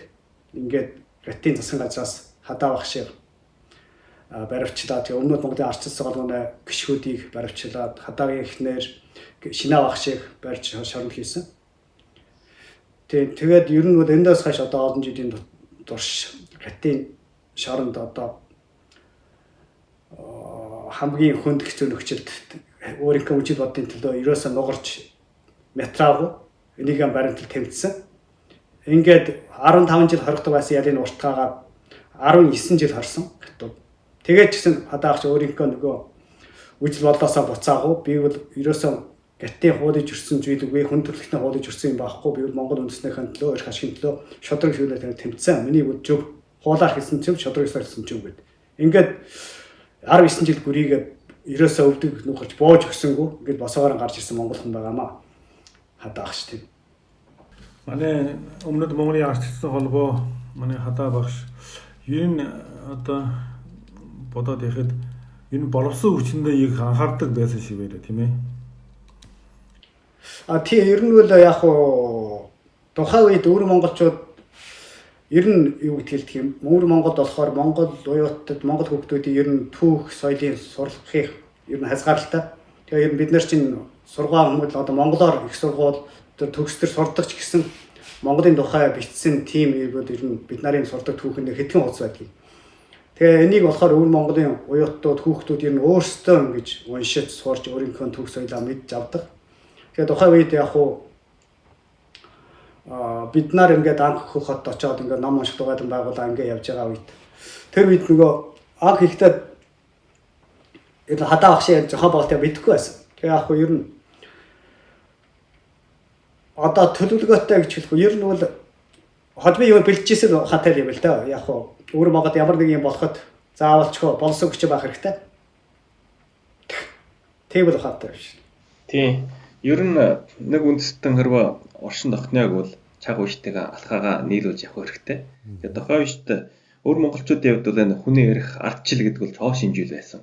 ингээд гатын засгийн газраас хадаа багшийг баривчлаад тэгээ Өмнөд Монголын ардчилсан холбооны гишгүүдийг баривчлаад хадаагийн эхнэр Шинаа багшийг барьж шоронд хийсэн. Тэгээд ер нь бол эндээс хойш одоо олон жилийн турш гатын шоронд одоо хамгийн хүнд хэцүү нөхцөлд өөрийнхөө үжил бодлын төлөө ерөөсөө нугарч метраагүй энийг баримтал тэмцсэн. Ингээд 15 жил хоригдох байсан ялын уртгаагаа 19 жил хорсон хятад. Тэгээд ч гэсэн хадаагч өөрийнхөө нөгөө үжил бодлоосоо буцаагүй. Би бол ерөөсөө гятын хуулийг зөрчсөн зүйл үгүй, хүн төрөлхтний хуулийг зөрчсөн юм байхгүй. Би бол Монгол үндэснийхэн төлөө, эрх ашигын төлөө шудраг шүүлээр тэмцсэн. Миний бол зөв хуулаар хийсэн зөв, шудраг ёсоор хийсэн зөв гэд. Ингээд 19 жил гүрийгээ ерөөсөө өвдөг нухарч боож өгсөнгүү. Ингээд босоогоор гарч ирсэн монгол хүн байгаамаа. Хадаагч тийм. Манай Өмнөд Монголын ардчилсан холбоо манай хадаа багш ер нь одоо бодоод яхад энэ боловсон хүчиндээ их анхаардаг байсан шиг байлаа тийм ээ. А тий ер нь бол яг уу тухайн үед өвөр монголчууд ер нь юу гэдгийг хэлдэг юм. Өвөр Монголд болохоор Монгол уюутад Монгол хүүхдүүдийн ер нь түүх соёлын сурлагыг ер нь хязгаарлалтай. Тэгээ ер нь бид нар чинь сургаан хүмүүс одоо монголоор их сургууль төгс төр сурдаг ч гэсэн Монголын тухай бичсэн тийм юм бол ер нь бид нарын сурдаг түүхэнд хэдхэн хуудас байдгийг. Тэгээ энийг болохоор өвөр Монголын уюутууд хүүхдүүд ер нь өөрсдөө ингэж уншиж сурч өөрийнхөө түүх соёлоо мэдж авдаг. Тэгээ тухайн үед яг уу бид нар ингээд анх хөх хот очоод ингээд ном унших дугайлан байгуулаа ингээд явж байгаа үед тэр үед нөгөө анх ихтэй энэ хадаа багшийн зохион байгуулалтыг мэдэхгүй байсан. Тэгээ яг уу ер нь одоо төлөвлөгөөтэй гэж хэлэхгүй ер нь бол холбын юм бэлтжижсэн ухаантай юм л да. Яг уу өвөр Монголд ямар нэг юм болоход заавалчгүй болсон хүч байх хэрэгтэй. Тийм л ухаантай биш. Тийм. Ер нь нэг үндэстэн хэрвээ оршин тогтныг бол чаг ууштэйгээ алхаагаа нийлүүлж явах хэрэгтэй. Тэгээд тухайн үед өвөр монголчуудын хувьд бол энэ хүний эрх ардчил гэдэг бол цоо шинжүүл байсан.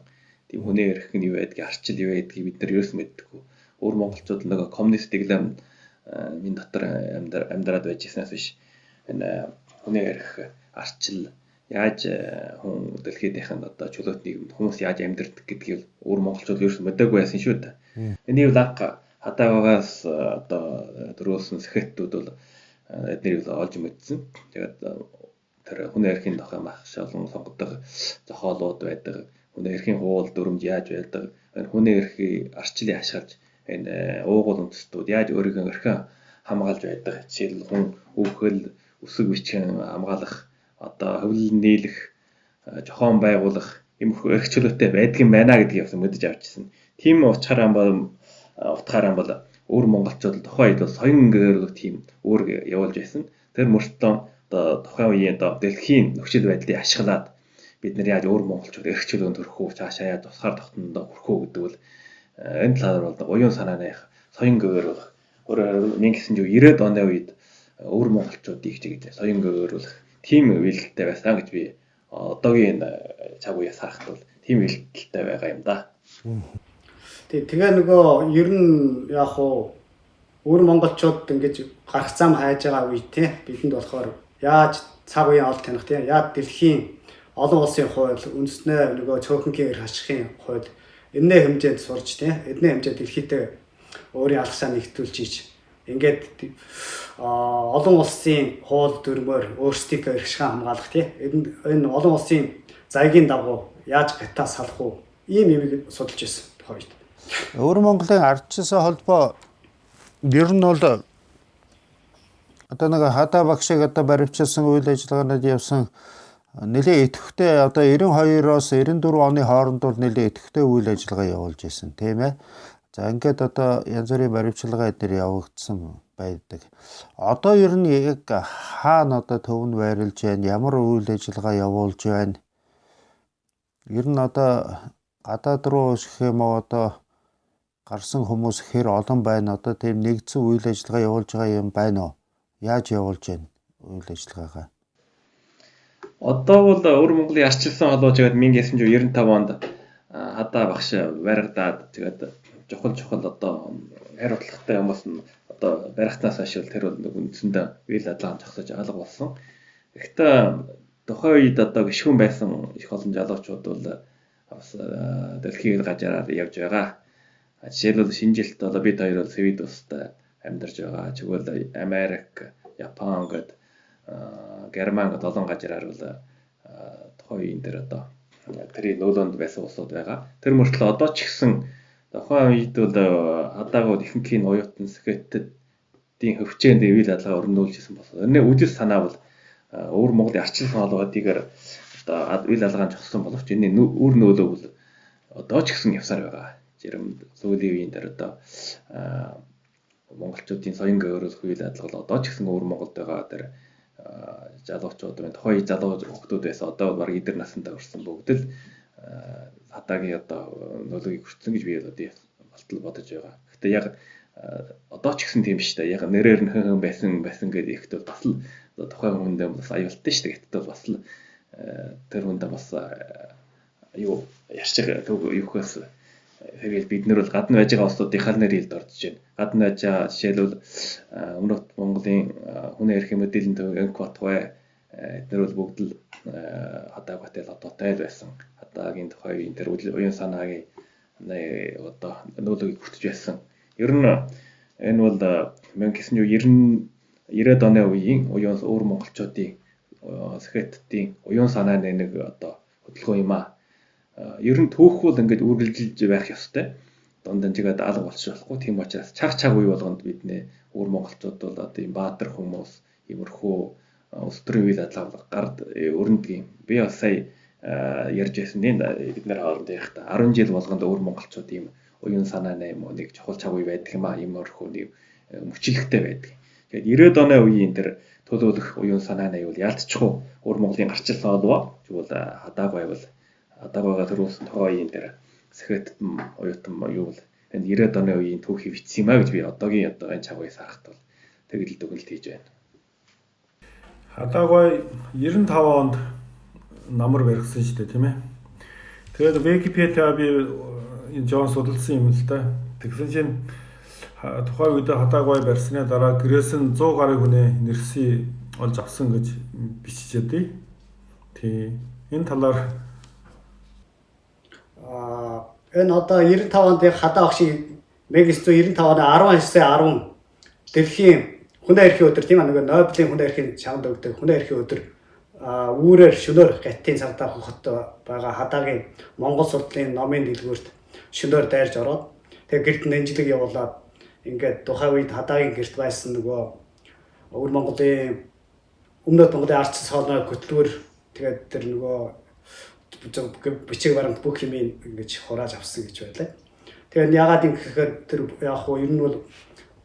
Тийм хүний эрх нь юу байдгийг, ардчил юу байдгийг бид нар ерөөс мэддэггүй. Өвөр монголчууд нөгөө коммунист иглэм минь дотор амьдраад байж ирснээс биш энэ хүний эрх ардчил яаж хүн дэлхийдийнхэнд одоо чөлөөт нийгэмд хүмүүс яаж амьдрдаг гэдгийг өвөр монголчууд ерөөс мэдээгүй байсан шүү дээ. Энийг лаг хадаагаас одоо дөрөөсөн сэхэттүүд бол эднэрийг олж мэдсэн. Тэгээд тэр хүний эрхийн тухай маш олон сонгодог зохиолууд байдаг. Хүний эрхийн хууль дүрмж яаж байдаг. Энэ хүний эрхийг ардчлалыг ашиглаж энэ уугуул үндэстнүүд яаж өөрийгөө эрхэн хамгаалж байдаг. Жишээл хүн өвхөл, өсөг бичгэн хамгаалах, одоо хувилал нийлэх, зохион байгуулах юм эрх чөлөөтэй байдаг юм байна гэдгийг бас мэдэж авчихсан. Тийм утгаараа бол өвөр монголчууд тухайн үед бол соён гэрэлэг тийм үүрэг явуулж байсан. Тэр мөртлөө одоо тухайн үеийн одоо дэлхийн нөхцөл байдлыг ашиглаад бид нар яаж өвөр монголчууд эрх чөлөөнд төрөх үү, цаашаа яаж тусгаар тогтнондоо хүрэх үү гэдэг бол энэ талаар бол уян санааны соён гэрэлэг өөрөөр 1990-ад оны үед өвөр монголчуудыг чиглэж соён гэрэлэг тийм үйлдэлтэй байсан гэж би одоогийн цаг үеэс харахад бол тийм үйлдэлтэй байгаа юм да. Тэгээ нөгөө ер нь яг уу өвөр монголчууд ингэж гарах зам хайж байгаа үе те бидэнд болохоор яаж цаг үеийн олд таних те яаж дэлхийн олон улсын хууль үндэснээ нөгөө цөөхөнгийн эрх ашигын хууль энэний хэмжээнд сурч те эдний хэмжээнд дэлхийдээ өөрийн алгасаа нэгтүүлж ийж ингээд олон улсын хууль дүрмээр өөрсдийнхөө эрх ашиг хамгаалах те энэ олон улсын заягийн дагуу яаж гатаа салах уу ийм юмыг судалж байсан тухайн үед. Өвөр Монголын ардчилсан холбоо ер нь бол одоо нэг хадаа багшийг одоо баривчилсан үйл ажиллагаанууд явсан Нэлээ идэвхтэй одоо 92-оос 94 оны хооронд бол нэлээ идэвхтэй үйл ажиллагаа явуулж исэн, тийм ээ. За ингээд одоо янз бүрийн баримтчилгаа эднэр явагдсан байдаг. Одоо ер нь яг хаана одоо төв нь байрлаж байна, ямар үйл ажиллагаа явуулж байна? Ер нь одоо гадаад руу гэх юм уу одоо гарсан хүмүүс хэр олон байна? Одоо тийм нэгдсэн үйл ажиллагаа явуулж байгаа юм байна уу? Яаж явуулж байна үйл ажиллагаагаа? Одоо бол Өвөр Монголын арчилсан холбоо жигээд 1995 онд хадаа багш баригдаад тэгээд чухал одоо хайр хатлагтай хүмүүс нь одоо баригдсанаас хойш тэр бол нэг үндсэндээ үйл ажиллагаа зогсож алга болсон. Гэхдээ тухайн үед одоо гишүүн байсан их олон залуучууд бол бас дэлхийн газраар явж байгаа. Жишээлбэл шинэ жилд одоо бид хоёр бол Свед улсад амьдарч байгаа. Тэгвэл Америк, Япон гээд Герман гээд олон газраар бол тухайн үеийн дээр одоо тэрийн нөлөөнд байсан улсууд байгаа. Тэр мөртлөө одоо ч гэсэн тухайн үед бол хадаагууд ихэнх нь оюутан сэхэтдийн хөвчээнд үйл ажиллагаа өрнүүлжсэн болсон. Энэ үдис санаа бол өвөр Монголын арчилсан холбоотойгоор одоо үйл ажиллагаа зогссон боловч энэ үр нөлөө бол одоо ч гэсэн явсаар байгаа. Жирэм сүүлийн үеийн дээр одоо монголчуудын соён гойруулах үйл ажиллагаа одоо ч гэсэн өвөр Монголд байгаа тэр залуучууд байна. Тухайн залуу хүүхдүүд байсан. Одоо бол бараг эдэр насандаа хүрсэн бүгд л хадаагийн одоо нөлөөгийг хүртсэн гэж би одоо болтол бодож байгаа. Гэхдээ яг одоо ч гэсэн тийм шүү дээ. Яг нэрээр нь хэн байсан гэдэг ихт бол бас л тухайн хүндээ бас аюултай шүү дээ. Гэтэл бас л тэр хүндээ бас юу ярьчих юухээс тэгэл бид нар бол гадна байж байгаа улсуудын хал нэр хэлд орж байна. Гадна байж байгаа жишээлбэл Өмнөд Монголын хүн эрхийн мэдээллийн төв Өнк Батгай эднэр бол бүгд л хадааг хотел одоотой л байсан. Хадаагийн тухай үеийн тэр уян санаагийн одоо нөлөөгийг хүртэж байсан. Ер нь энэ бол 1990-ад оны үеийн уян өвөр монголчуудын сэхэттийн уян санааны нэг одоо хөдөлгөөн юм аа. Ер нь түүх бол ингээд үргэлжилж байх ёстой. Дунд нь жигээд алга болчих болохгүй. Тийм учраас чаг чаг үе болгонд бидний өвөр монголчууд бол одоо ийм баатар хүмүүс, иймэрхүү улс төрийн үйл ажиллагаа гард өрнөдөг юм. Би бас сая ярьж байсан бид нэр хооронд ярихдаа 10 жил болгонд өвөр монголчууд ийм уян санааны юм уу нэг чухал чаг үе байдаг юм аа. Иймэрхүү нэг мөчлөгтэй байдаг. Тэгээд 90-ад оны үеийн тэр төлөөлөх уян санааны юу ялцчихгүй өвөр Монголын гарчилсан холбоо тэгвэл хадааг байвал хадаагүйгаа төрүүлсэн тухайн үеийн тэр сэхэт оюутан юу бол энэ 90-ад оны үеийн түүхийг бичсэн юм а гэж би одоогийн одоо энэ цаг үеэс харахад бол тэгэл дүгнэлт хийж байна. Хадаагуй 95 онд намар баригдсан шүү дээ, тийм ээ. Тэгээд Википедиа би энэ Джон судалсан юм л да. Тэгсэн чинь тухайн үед хадаагуй барьсны дараа гэрээс нь 100 гаруй хүний нэрсийг олж авсан гэж биччихэдий. Тий. Энэ талаар энэ одоо 95 онд яг хадаа багшийн 1995 оны 19-10 дэлхийн хүн эрхийн өдөр тийм нэг Нобелийн хүн эрхийн чамд өгдөг хүн эрхийн өдөр үүрээр шөнөөр гаттын цагдаа хөхөт байгаа хадаагийн Монгол судлалын номын дэлгүүрт шөнөөр дайрж ороод тэгээ гэрт нэнжлэг явуулаад ингээд тухайн үед хадаагийн гэрт байсан нөгөө өвөр Монголын Өмнөд Монголын арч соолны хөтөлбөр тэгээд тэр нөгөө бичиг баримт бүх юм ингэж хурааж авсан гэж байлаа. Тэгээд ягаад ингэхээр тэр яг хуу ер нь бол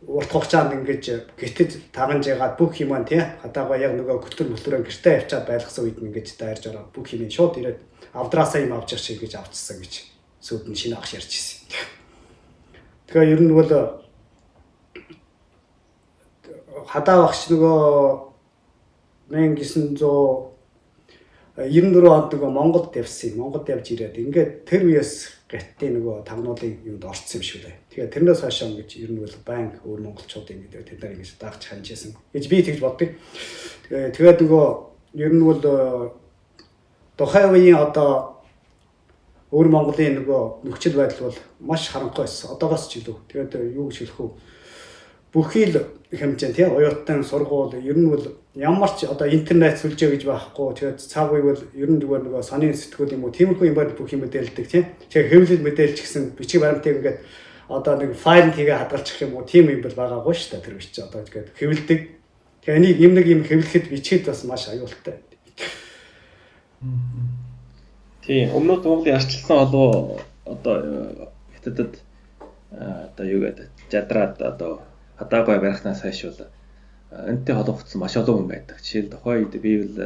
урт хугацаанд ингэж гэртэж таганж ягаад бүх юм аа тий хадаагаа яг нөгөө хөтөлбөр мөлтөрөө гэртээ явчаад байлгасан үед нь ингэж дайрж ороод бүх юм шууд ирээд авдраасаа юм авч явчих гэж авчихсан гэж сүйд нь шинэ агш ярьж ирсэн. Тэгэхээр ер нь бол хадаа багш нөгөө 1994 онд нөгөө Монголд явсан юм. Монголд явж ирээд ингээд тэр үеэс гаттын нөгөө тагнуулын юмд орцсон юм шиг лээ. Тэгэхээр тэрнээс хойш ингэж ер нь бол банк өөр монголчууд ингээд тэд нар ингэж дагч ханжсэн гэж би тэгж боддог. Тэгээд нөгөө ер нь бол тухайн үеийн одоо өвөр Монголын нөгөө нөхцөл байдал бол маш харанхуй байсан. Одоогоос ч илүү. Тэгээд юу гэж хэлэх вэ? Бүхий л хэмжээнд тий оюутан сургууль ер нь бол ямар ч одоо интернет сүлжээ гэж байхгүй. Тэгээд цаг үе бол ер нь зүгээр нөгөө сонин сэтгүүл юм уу тиймэрхүү юм байна бүх юм мэдээлдэг тий. Тэгэхээр хэвлэл мэдээлж гисэн бичиг баримтыг ингээд одоо нэг файл хийгээ хадгалчих юм уу тийм юм бол байгаагүй шүү дээ тэр үеч одоо тэгээд хэвлдэг. Тэгэхээр энийг юм нэг юм хэвлэхэд бичихэд бас маш аюултай. Тийм, өмнөд Монголын арчилсан холбоо одоо Хятадд одоо юу гэдэг жадраад одоо хадаагүй барихнаас хойш бол энэтэй холбогдсон маш олон хүн байдаг. Жишээл тухайн үед би бол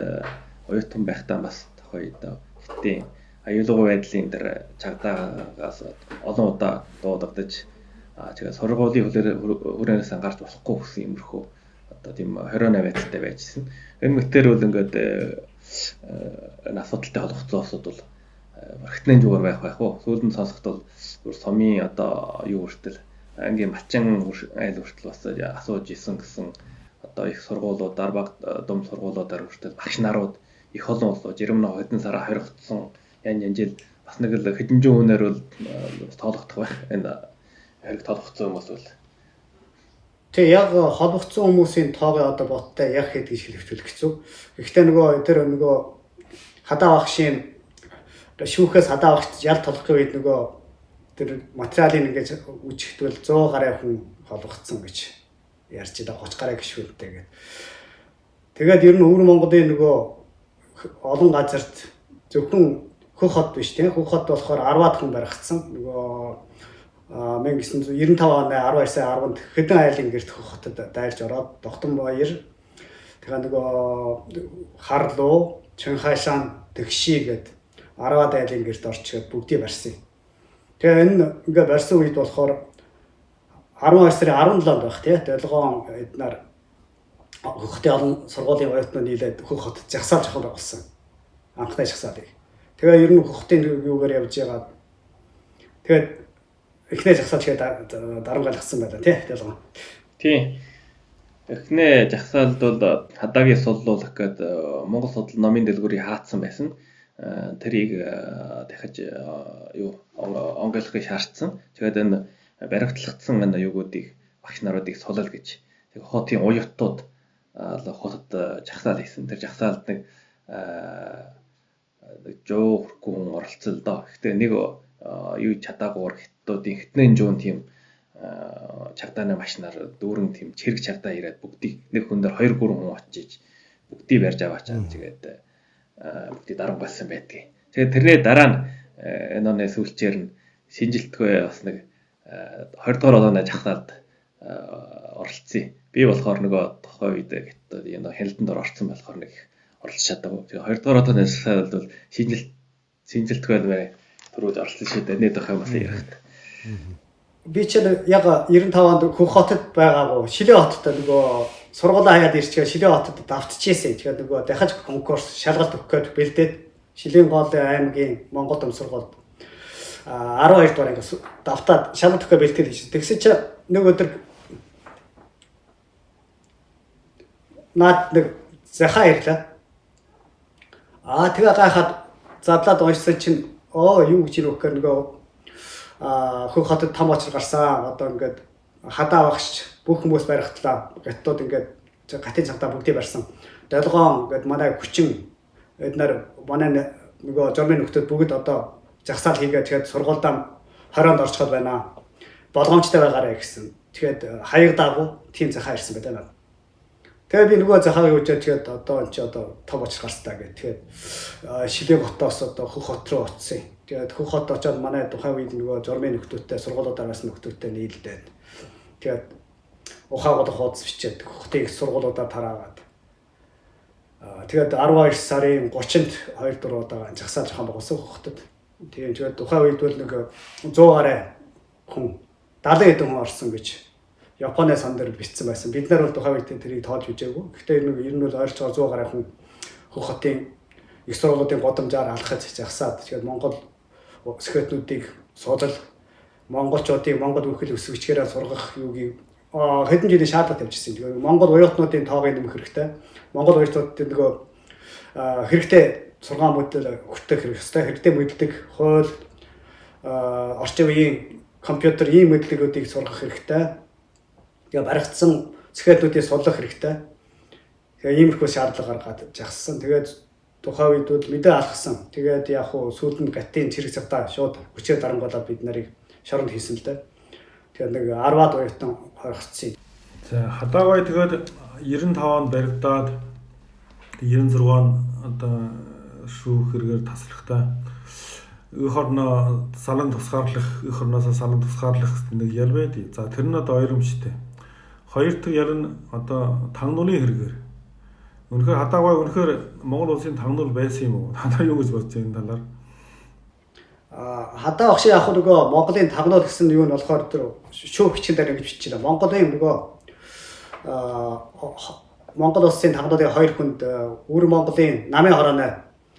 оюутан байхдаа бас тухайн үед Хятадын аюулгүй байдлын дээр чагдаагаас олон удаа дуудагдаж тэгээд сургуулийн хүрээнээс гарч болохгүй гэсэн иймэрхүү одоо тийм 28 байдалтай байжсэн. Энэ мэтэр бол ингээд энэ асуудалтай холбогдсон улсууд бол хэтнэн зүгээр байх байх уу. Сүүлд нь сонсоход бол бүр сумын одоо юу хүртэл ангийн малчин айл хүртэл бас асууж исэн гэсэн одоо их сургуулиудаар баг дум сургуулиудаар хүртэл багш нарууд их олон улсууд жирэмнэ хэдэн сараа хоригдсон янз янз бас нэг л хэдэн зуун хүнээр бол тоологдох байх. Энэ хэрэг тоологдсон хүмүүс бол Тэг яг холбогдсон хүмүүсийн тоогоо одоо боттой яг хэд гэж хэлэх хэцүү. Гэхдээ нөгөө тэр нөгөө хадаа багшийн шүүхээс хадаа багш ял толгох үед нөгөө тэр материалыг ингэж үжигтвэл 100 гаруй хүн холбогдсон гэж ярьж байгаа 30 гаруй гишүүнтэй гэдэг. Тэгээд ер нь Өвөр Монголын нөгөө олон газарт зөвхөн Хөх хот биш тийм Хөх хот болохоор 10-аад хүн баригдсан. Нөгөө 1995 оны 12 сарын 10-нд хэдэн айлын гэрт Хөх хотод дайрч ороод Тогтон баяр тэгээ нөгөө Харлуу, Чанхайшан, Тэгши гээд 10-аад айлын гэрт орчоод бүгдийг барьсан. Тэгээ энэ ингээ барьсан үед болохоор 12 сарын 17-нд байх тий. Долгоон эднэр хотын олон сургуулийн оюутнууд нийлээд Хөх хотод жагсаал зохион байгуулсан. Анхны жагсаалыг. Тэгээ ер нь хотын юугаар явж байгаа. Тэгээд эхнээ жагсаал тэгээд дарамгалгасан байлаа тий. Долгоон. Тий. Эхнээ жагсаалд бол хадаагийн суллуулах гээд Монгол судлал номын дэлгүүрийг хаацсан байсан. Тэрийг дахиж юу онгойлгохыг шаардсан. Тэгээд энэ баримтлагдсан энэ югуудыг багш наруудыг сулал гэж. Тэг хотын уявтууд хотод жагсаал хийсэн. Тэр жагсаалд нэг жуу хүрхгүй хүн оролцсон л доо. Гэхдээ нэг юу чадаагүйгээр хятадуудын хитнэн жуун тийм чагдааны машинаар дүүрэн тийм чирэг чагдаа ирээд бүгдийг нэг хүн дээр 2 3 хүн очиж бүгдийг барьж аваачаад тэгээд бүгдийг дарамгаалсан байдгийг. Тэгээд тэрний дараа нь энэ оны сүүлчээр нь шинжилтгүй бас нэг 20 дугаар оноо жагсаалд оролцсон. Би болохоор нөгөө тухайн үед хятад энэ хяналтанд орсон болохоор нэг оролцож чадаагүй. Тэгээ 20 дугаар оноо жагсаалд бол шинжилтгүй бай түрүүд оролцсон шүү дээ. Нэг тухай бас ярихт. Би чинь яг 95 онд Хөх хотод байгаагүй. Шилээ хотод нөгөө сургуулаа хаяад ирчихээ Шилээ хотод давтчихсэн. Тэгэхээр нөгөө дахиж конкурс шалгалт өгөх гээд бэлдээд Шилийн гол аймгийн Монгол дом сургуульд 12 дугаар анги давтаад шалгалт өгөх бэлтгэл хийсэн. Тэгсэн чинь нэг өдөр наад нэг захаа ирлээ. Аа тэгээ гайхаад задлаад уншсан чинь оо юу гэж ирэх гэхээр нөгөө Хөх хотод том очир гарсан. Одоо ингээд хадаа багш бүх хүмүүс баригдлаа. Гаттууд ингээд гатын цагтаа бүгдийг барьсан. Долгоон ингээд манай хүчин эднэр манай нөгөө жормын нөхдүүд бүгд одоо жагсаал хийгээд тэгээд сургуульдаа 20-нд орчиход байна. Болгоомжтой байгаарэ гэсэн. Тэгээд хаягдаагүй тийм захаа ирсэн байдаг. Тэгээ би нөгөө захааг үжээд тэгээд одоо энэ чи одоо том очир гарстаа гэх. Тэгээд Шилийн хотоос одоо Хөх хот руу очсон. Тэгээд Хөх хот очоод манай тухайн үед нөгөө жормын нөхдүүдтэй сургуулиудаар байсан нөхдүүдтэй нийлдээд тэгээд ухаагууд хуудас бичээд хотын их сургуулиудаар тараагаад тэгээд 12 сарын 30-нд 2 4 удаа жагсаал зохион байгуулсан Хөх хотод. Тэгээд тухайн үед бол нэг 100 гаруй хүн 70 хэдэн хүн орсон гэж Японы сан дээр бичсэн байсан. Бид нар бол тухайн үед тэрийг тоолж үзээгүй. Гэхдээ ер нь бол ойролцоогоор 100 гаруй хүн Хөх хотын их сургуулиудын гудамжаар алхаж жагсаад тэгээд Монгол сэхэтнүүдийг судал монголчуудыг Монгол үхэл өсгөчгээрээ сургах юугийг хэдэн жилийн шаардлага тавьчихсан. Тэгээд Монгол оюутнуудын тоогыг нэмэх хэрэгтэй. Монгол оюутнуудын нөгөө хэрэгтэй сургаан модель хүртэх хэрэгтэй. Хэрэгтэй мэдлэг, хууль, орчин үеийн компьютер ийм мэдлэгүүдийг сургах хэрэгтэй. Тэгээ баригдсан сэхэтнүүдийг судлах хэрэгтэй. Тэгээ иймэрхүү шаардлага гаргаад жагссан. Тэгээд тухайн үед бол мэдээ алхсан. Тэгээд яг хуу сүүлд нь гатын цэрэг цагтаа шууд хүчээр дарангуулаад бид нарыг шоронд хийсэн л дээ. Тэгээд нэг 10-аад оюутан хоригдсон. За хадаагай тэгээд 95 онд баригдаад 96 он одоо шүүх хэрэгээр таслахтай эх орноо салан тусгаарлах, эх орноосоо салан тусгаарлах нэг ял байдаг. За тэр нь одоо ойромжтой. Хоёр дахь ял нь одоо тагнуулын хэрэгээр. Үнэхээр хадаагүй үнэхээр Монгол улсын тагнуул байсан юм уу? Та нар юу гэж бодож байна энэ талаар? Хадаа багш яг нөгөө Монголын тагнуул гэсэн юу нь болохоор тэр шүүх бичгэн дээр ингэж бичиж байна. Монголын нөгөө Монгол улсын тагнуулын хоёр хүнд Өвөр Монголын намын хорооны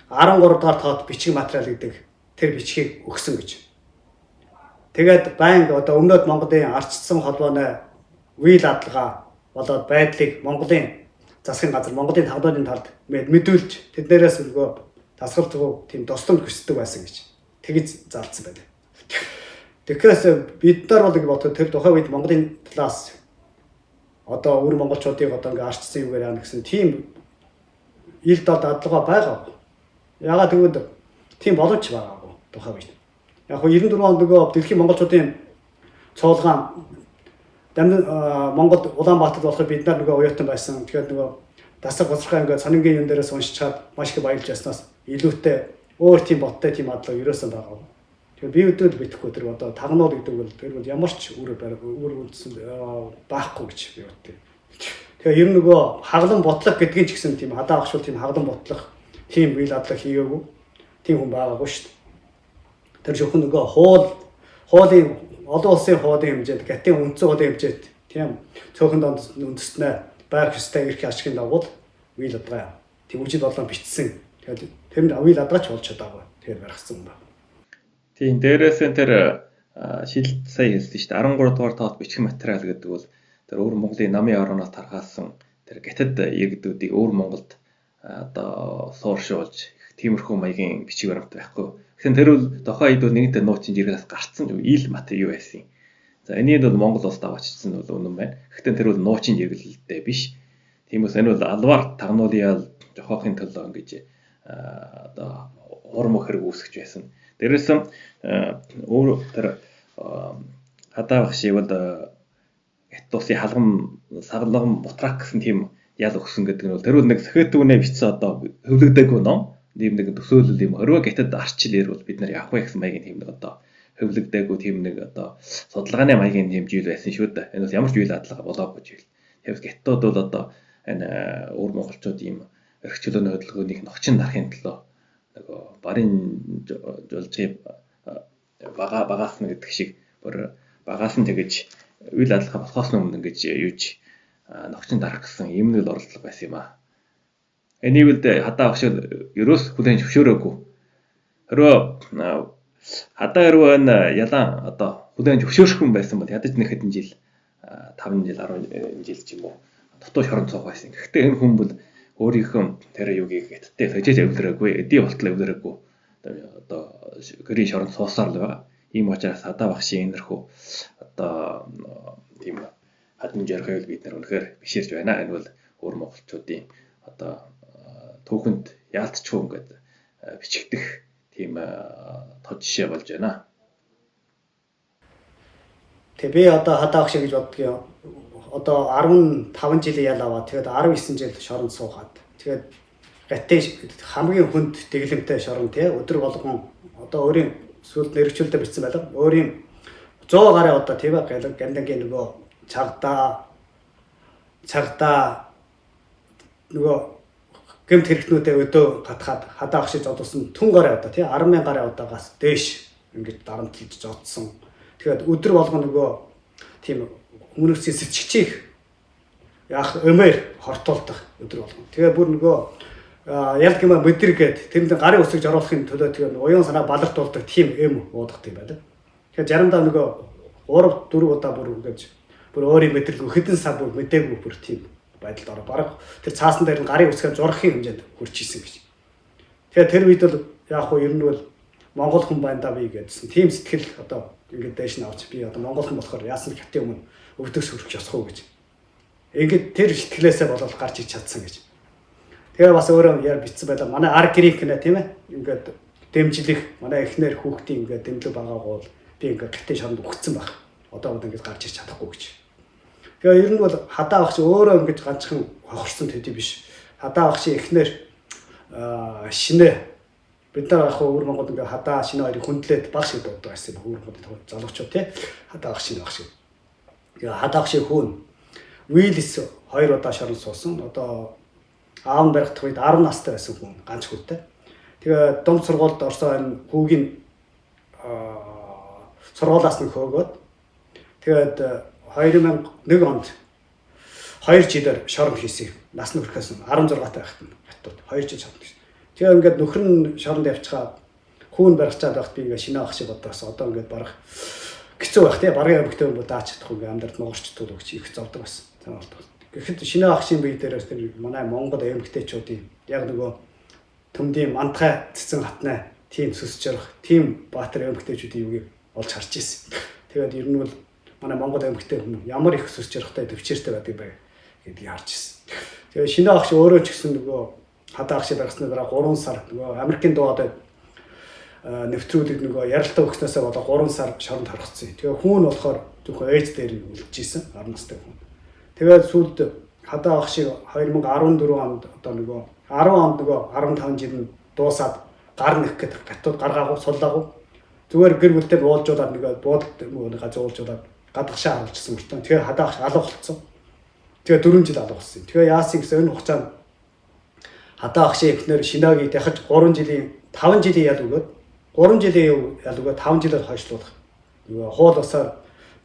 13 дугаар тоот бичиг материал гэдэг тэр бичгийг өгсөн гэж. Тэгээд байнга одоо өмнөд Монголын арчилсан холбооны үйл адалгаа болоод байдлыг Монголын засгийн газар Монголын тагнуулын талд мэдүүлж тэднэрээс нөгөө дасгал зүй тийм тусламж хүсдэг байсан гэж тэгж залтсан байна. Тэгэхээр бид нар бол ингэ бодоход тэр тухайн үед Монголын талаас одоо өвөр монголчуудыг одоо ингээ арчсан юугаар яана гэсэн тийм ил дод адлага байгаагүй. Ягаад гэвэл тийм боломж байгаагүй тухайн үед. Яг хөө 94 онд нөгөө дэлхийн монголчуудын цуулгаан дамн Монголд Улаанбаатарт болохоор бид нар нөгөө оюутан байсан. Тэгэхээр нөгөө дасаг гоцрохоо ингээ цонингийн юм дээрээс уншичаад маш их баярлж яснаас илүүтэй өөр тийм боттой тийм адлага ерөөсөн байгаагүй. Тэгэхээр би өдөөд битгэхгүй тэр одоо тагнуул гэдэг бол тэр бол ямар ч үр үр үндсэн байхгүй гэж би боддог. Тэгэхээр ер нь нөгөө хаглан ботлох гэдгийг ч гэсэн тийм хадаа агшуул тийм хаглан ботлох тийм үйл адлага хийгээгүй тийм хүн байгаагүй шүү дээ. Тэр зөвхөн нөгөө хуулийн олон улсын хуулийн хэмжээнд гатийн үндсэн хуулийн хэмжээнд тийм цөөхөн донд үндэстнээ байх ёстой эрх ашигын дагуу үйл адлага тэмүүлжид болон бичсэн. Тэгэхээр тэр нь үйл адлагч болж чадаагүй. Тэгэхээр баригдсан юм байна. Тийм, дээрээс нь тэр шилд сая хэлсэн шүү дээ. 13 дугаар тоот бичиг материал гэдэг бол тэр өвөр Монголын намын орооноос тархаасан тэр гятад иргэдүүдийг өвөр Монголд одоо сууршуулж тиймэрхүү маягийн бичиг баримт байхгүй. Тэгэхээр тэр бол тухайн үед бол нэгэнтээ нууцын жиргээс гарцсан ил мат юу байсан юм. За энийг бол Монгол улсад аваачсан бол үнэн байна. Гэхдээ тэр бол нууцын жиргэлэлтэй биш. Тиймээс энэ бол алвар тагнуулын ял жохоохын төлөө ингэж одоо хурм хэрэг үүсгэж байсан. Дээрээс нь өөр тэр хадаа багшийг бол Хятад улсын халган саглан бутрак гэсэн тийм ял өгсөн гэдэг нь бол тэр бол нэг сэхэтүүнээ бичсэн одоо хөвлөгдөөгүй ном. Тийм нэг төсөөлөл юм. Хөрвөө Хятад арчил ир бол бид нар явах вэ гэсэн маягийн тийм нэг одоо хөвлөгдөөгүй тийм нэг одоо судалгааны маягийн тийм жил байсан шүү дээ. Энэ бол ямар ч үйл адлага болоогүй жил. Тэгэхээр Хятадууд бол одоо энэ өвөр монголчууд ийм эрх чөлөөний хөдөлгөөнийг ногчин дарахын төлөө нөгөө барын жулжийг багаасна гэдэг шиг бүр багаас нь тэгэж үйл адлага болохоос өмнө ингэж юуж ногчин дарах гэсэн ийм нэг оролдлого байсан юм аа. Энийг л хадаа багш ерөөс хүлээн зөвшөөрөөгүй. Хөрөө хадаа хэрвээ энэ ялан одоо хүлээн зөвшөөршгүй байсан бол ядаж нэг хэдэн жил 5 жил 10 жил ч юм уу дутуу шорон цуух байсан. Гэхдээ энэ хүн бол өөрийнхөө тэр юугийг хятадтай сожиж авлираагүй, эдийн болтол авлираагүй. Одоо гэрийн шоронд суусаар л байгаа. Ийм учраас хадаа багшийн энэрхүү одоо тийм хадам жаргал бид нар үнэхээр биширж байна. Энэ бол өөр монголчуудын одоо түүхэнд яалтчгүй ингээд бичигдэх тийм тод жишээ болж байна. Тэгээ би одоо хадаа багш гэж боддгийн одоо 15 жилийн ял аваад тэгээд 19 жил шоронд суугаад тэгээд гатийн хамгийн хүнд дэглэмтэй шорон тий өдөр болгон одоо өөрийн сүүлд нэрвчүүлдэ бичсэн байлаа. Өөрийн 100 гаруй удаа тийм ээ гандангийн нөгөө чагдаа нөгөө гэмт хэрэгтнүүдээ өдөө гатхаад хадаа агшиж одуулсан түн гаруй удаа тий 10,000 гаруй удаагаас дээш ингэж дарамтлж зодсон. Тэгээд өдөр болгон нөгөө тийм хүмүүсийн сэжигчийг яах өмөр хортуулдаг өдөр болгон. Тэгээ бүр нөгөө ял гэмэ мэдргээд тэрэнд гарын үсгэж оруулахын төлөө тэгээ уян санаа балартуулдаг тийм эм уудах юм байна. Тэгэхээр заримдаа нөгөө 3 4 удаа бүр ингэж бүр өөрийн мэдрэл хэдэн сар бүр мдээгүй бүр тийм байдалд ороо. Бараг тэр цаасан дээр нь гарын үсгээр зурхын хэмжээнд хүрч исэн гэж. Тэгэхээр тэр үед бол яг хуу ер нь бол монгол хүн байна да би гэдсэн. Тийм сэтгэл одоо ингээд дээш нь авч би одоо монгол хүн болохоор яасан хятадын өмнө өвдөг сүрэх ёсгүй гэж. Ингээд тэр сэтгэлээсээ болоод гарч ич чадсан гэж. Тэгээ бас өөрөө яар бичсэн байлаа. Манай ар грек нэ тийм ээ. Ингээд дэмжлэх манай эхнэр хүүхдийн ингээд дэмжлэг байгаагүй бол би ингээд гэртээ шоронд өгцөн байх. Одоо бол ингээд гарч ич чадахгүй гэж. Тэгээ ер нь бол хадаа багш өөрөө ингэж ганцхан хохирсон төдий биш. Хадаа багшийн эхнэр шинэ Бид нар яг өвөр Монгол ингээ хадаа шинэ хоёрыг хүндлээд баг шиг дууддаг байсан юм. Өвөр Монголын залуучууд тий. Хадаа ах шинэ ах шиг. Тэгээ хадаа ах шиг хүн Уиллис 2 удаа шоронд суусан. Одоо аав нь баригдах үед 10 настай байсан хүн ганц хүүтэй. Тэгээ дунд сургуульд орсон энэ хүүгийн сургуулиас нь хөөгөөд тэгээд 2001 онд 2 жилээр шоронд хийсэн. Нас нь хүрэхээс 16 таа байхад нь хятад 2 жил шоронд хийсэн. Тэгээ ингээд нөхөр нь шоронд явчихаа хүүн баригчаад байхад би ингээд шинэ ах шиг бодоос одоо ингээд барах хэцүү байх тий баргын эмэгтэй хүн даач чадахгүй ингээд амьдрал нугарчдаг гэж их зовдөг байсан. Болдог. Тэгэхэд шинэ ах шин бие дээрээс тэр манай Монгол эмэгтэйчүүдийн яг нөгөө төмдийн мантгай цэцэн хатнаа тийм сүсж жарах тийм баатар эмэгтэйчүүдийн югийг олж харж ирсэн. Тэгээд ер нь бол манай Монгол эмэгтэй хүн ямар их сүсж жарахтай төвчээртэй байдаг бэ гэдгийг харж ирсэн. Тэгээд шинэ ах шиг өөрөө ч гэсэн нөгөө хадаа ах шиг баргасны дараа 3 сар нөгөө Америкийн дуу одоо нэвтрүүлэг нөгөө яралтай өгснөөсөө болоо 3 сар шоронд хоргоцсон. Тэгээ хүн нь болохоор зөвхөн ээж дээр нь үлдчихсэн 10 настай хүн. Тэгээд сүүлд хадаа ах шиг 2014 онд одоо нөгөө 10 онд нөгөө 15 жил нь дуусаад гар нэх гэдэг гатууд гаргаагүй суллаагүй. Зүгээр гэр бүлтэй буулжуулаад нөгөө буудалд нөгөө газар уулжуулаад гадагшаа харуулчихсан мөртөө. Тэгээ хадаа ах алга болцсон. Тэгээ 4 жил алга болсон. Тэгээ яасан гэсэн энэ хугацаанд хадаа ах шиг эхнэр шинагийг дахиж 3 жилийн 5 жилийн ял өгөөд 3 жилийн ял өгөөд 5 жилээр хойшлуулах. Нөгөө хууль бусаар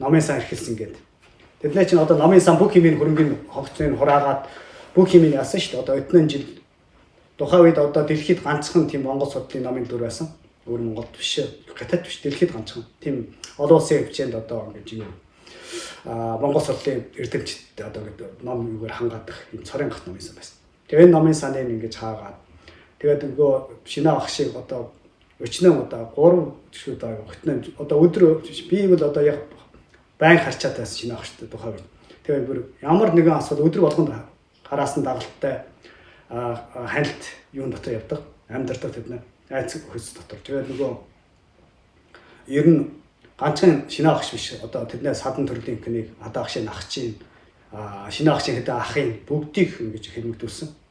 номын сан эрхэлсэн гэдэг. Тэдний чинь одоо номын сан бүх юмыг хөрөнгөний хогцныг хураагаад бүх юмыг яасан шүү дээ. Одоо өтнөн жил тухайн үед одоо дэлхийд ганцхан тийм Монгол судлалын номын дүр байсан. Өөр Монголд биш. Хятад биш, дэлхийд ганцхан. Тийм олон улсын хэмжээнд одоо ингэж юу Монгол судлалын эрдэмтд одоо гэдэг ном юугаар хангаадах юм цорын гат номын сан байсан. Тэгээ энэ номын саныг ингэж хаагаад тэгээд нөгөө шинэ ах шиг одоо өчнөө удаа 3 төшөө удаа өтнөө одоо өдөр би бол одоо яг байн харчаад байсан шинэ ах шиг тухайн үед. Тэгээ бүр ямар нэгэн асуудал өдөр болгонд гараас нь дагалттай ханилт юун дотор явдаг амьдардаг тэд нэ айц хөлс дотор. Тэгээд нөгөө ер нь ганцхан шинэ ах биш одоо тэдний садан төрлийн кинийг хадаа ах шиг нахчин шинэ ах шиг хэдэн ахын бүгдийг ингэж хэрэгдүүлсэн.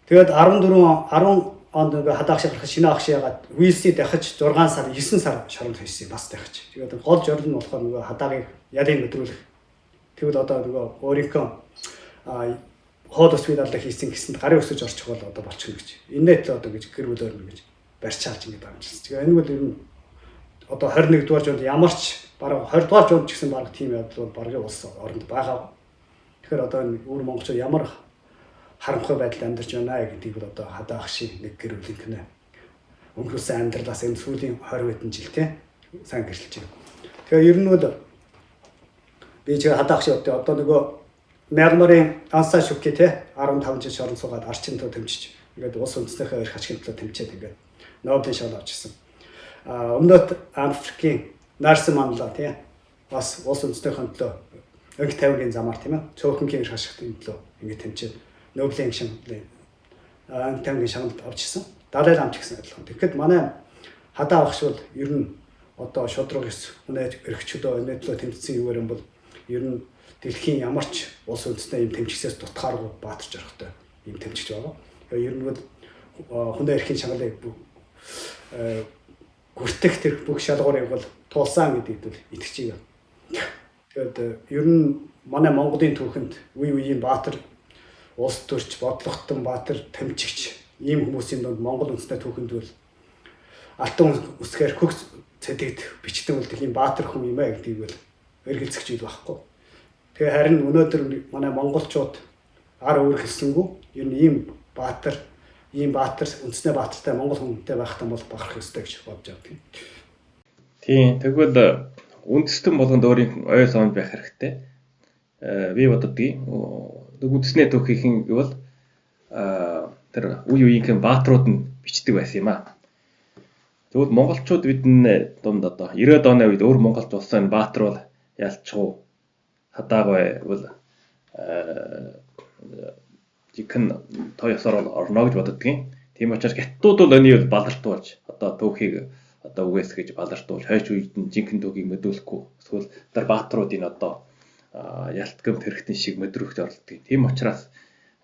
Тэгээд 14 10 онд нөгөө хадаа ах шиг гарах шинэ ах шиг ягаад Уилси дахиж 6 сар 9 сар шоронд хийсэн бас дахиж. Тэгээд гол жорил нь болохоор нөгөө хадаагийг ялын мэдрүүлэх. Тэгвэл одоо нөгөө өөрийнхөө хоол ус бие дадлаа хийсэн гэсэнд гарын өсөж орчих бол одоо болчихно гэж. Энэт л одоо гэж гэр бүлээр нь гэж барьчаалж ингэж амжилсан. Тэгээ энэ бол ер нь одоо 21 дугаар зуунд ямар ч бараг 20 дугаар зуунд ч гэсэн бараг тийм явдал бол баргийн улс оронд байгаа. Тэгэхээр одоо энэ өвөр монголчууд ямар харамхуй байдалд амьдарч байна гэдгийг бол одоо хадаа ах шиг нэг гэр бүлийн кино өнгөрүүлсэн амьдралаас энэ сүүлийн 20 хэдэн жил те сайн гэрчилж байна. Тэгээ ер нь бол би ч хадаа ах шиг одоо нөгөө Мягмарын Ансан Шүки те 15 жил шорон суугаад арчин төө тэмчиж ингээд улс үндэснийхээ эрх ашигын төлөө тэмчээд ингээд Нобелийн шагнал авч ирсэн. Өмнөд Африкийн Нельсон Мандела тий бас улс үндэснийхээ төлөө өнг тавигийн замаар тийм ээ цөөхөнгийн эрх ашигын төлөө ингээд тэмчээд Нобелийн шагналын өнг тавигийн шагнал авч ирсэн. Далай лам ч гэсэн адилхан. Тэгэхэд манай хадаа авах шиг бол ер нь одоо шудраг эс үнэ эрхчлөө өнөө төлөө тэмцсэн юугаар юм бол ер нь дэлхийн ямар ч улс үндэстэн ийм тэмцгсээс дутхааргүй баатар жаргатай ийм тэмцэж байгаа. Ер нь бол хүнээ эрхийн шагналыг гүртэх тэр бүх шалгуурыг бол туулсан гэдэгт бол итгэж байгаа. Тэгээд ер нь манай Монголын түүхэнд үе үеийн баатар улс төрч, бодлоготон баатар тэмцэгч ийм хүмүүсийн дунд Монгол үндэсний түүхэнд бол алтан үсгээр хөгс цэдэгт бичдэг үлдэх ийм баатар хүн юм аа гэдгийг бол эргэлзэх зүйл байхгүй. Тэгээ харин өнөөдөр манай монголчууд ар өөрхөлсөнгүү ер нь ийм баатар үндэсний баатартай монгол хүнтэй байх тань бол бахарх ёстой гэж бодож байгаа. Тийм, тэгвэл үндэстэн болгонд өөрийн ой соонд байх хэрэгтэй. Би боддгийг үндэсний түүхийнхэн гэвэл тэр үе үеийнхэн баатрууд нь бичдэг байсан юм аа. Тэгвэл монголчууд бидний дунд одоо 90-ад оны үед өөр монголч болсон энэ баатар бол ялчгүй хадаагүй бол жинхэнэ тоо ёсоор бол орно гэж боддгийн. Тийм учраас хятадууд бол энэ бол балартуулж одоо түүхийг одоо үгээсгэж балартуулж хойч үед нь жинхэнэ түүхийг мэдүүлэхгүй эсвэл тэр баатруудын одоо ялт гэмт хэрэгтэн шиг мэдрүүлэх оролддог. Тийм учраас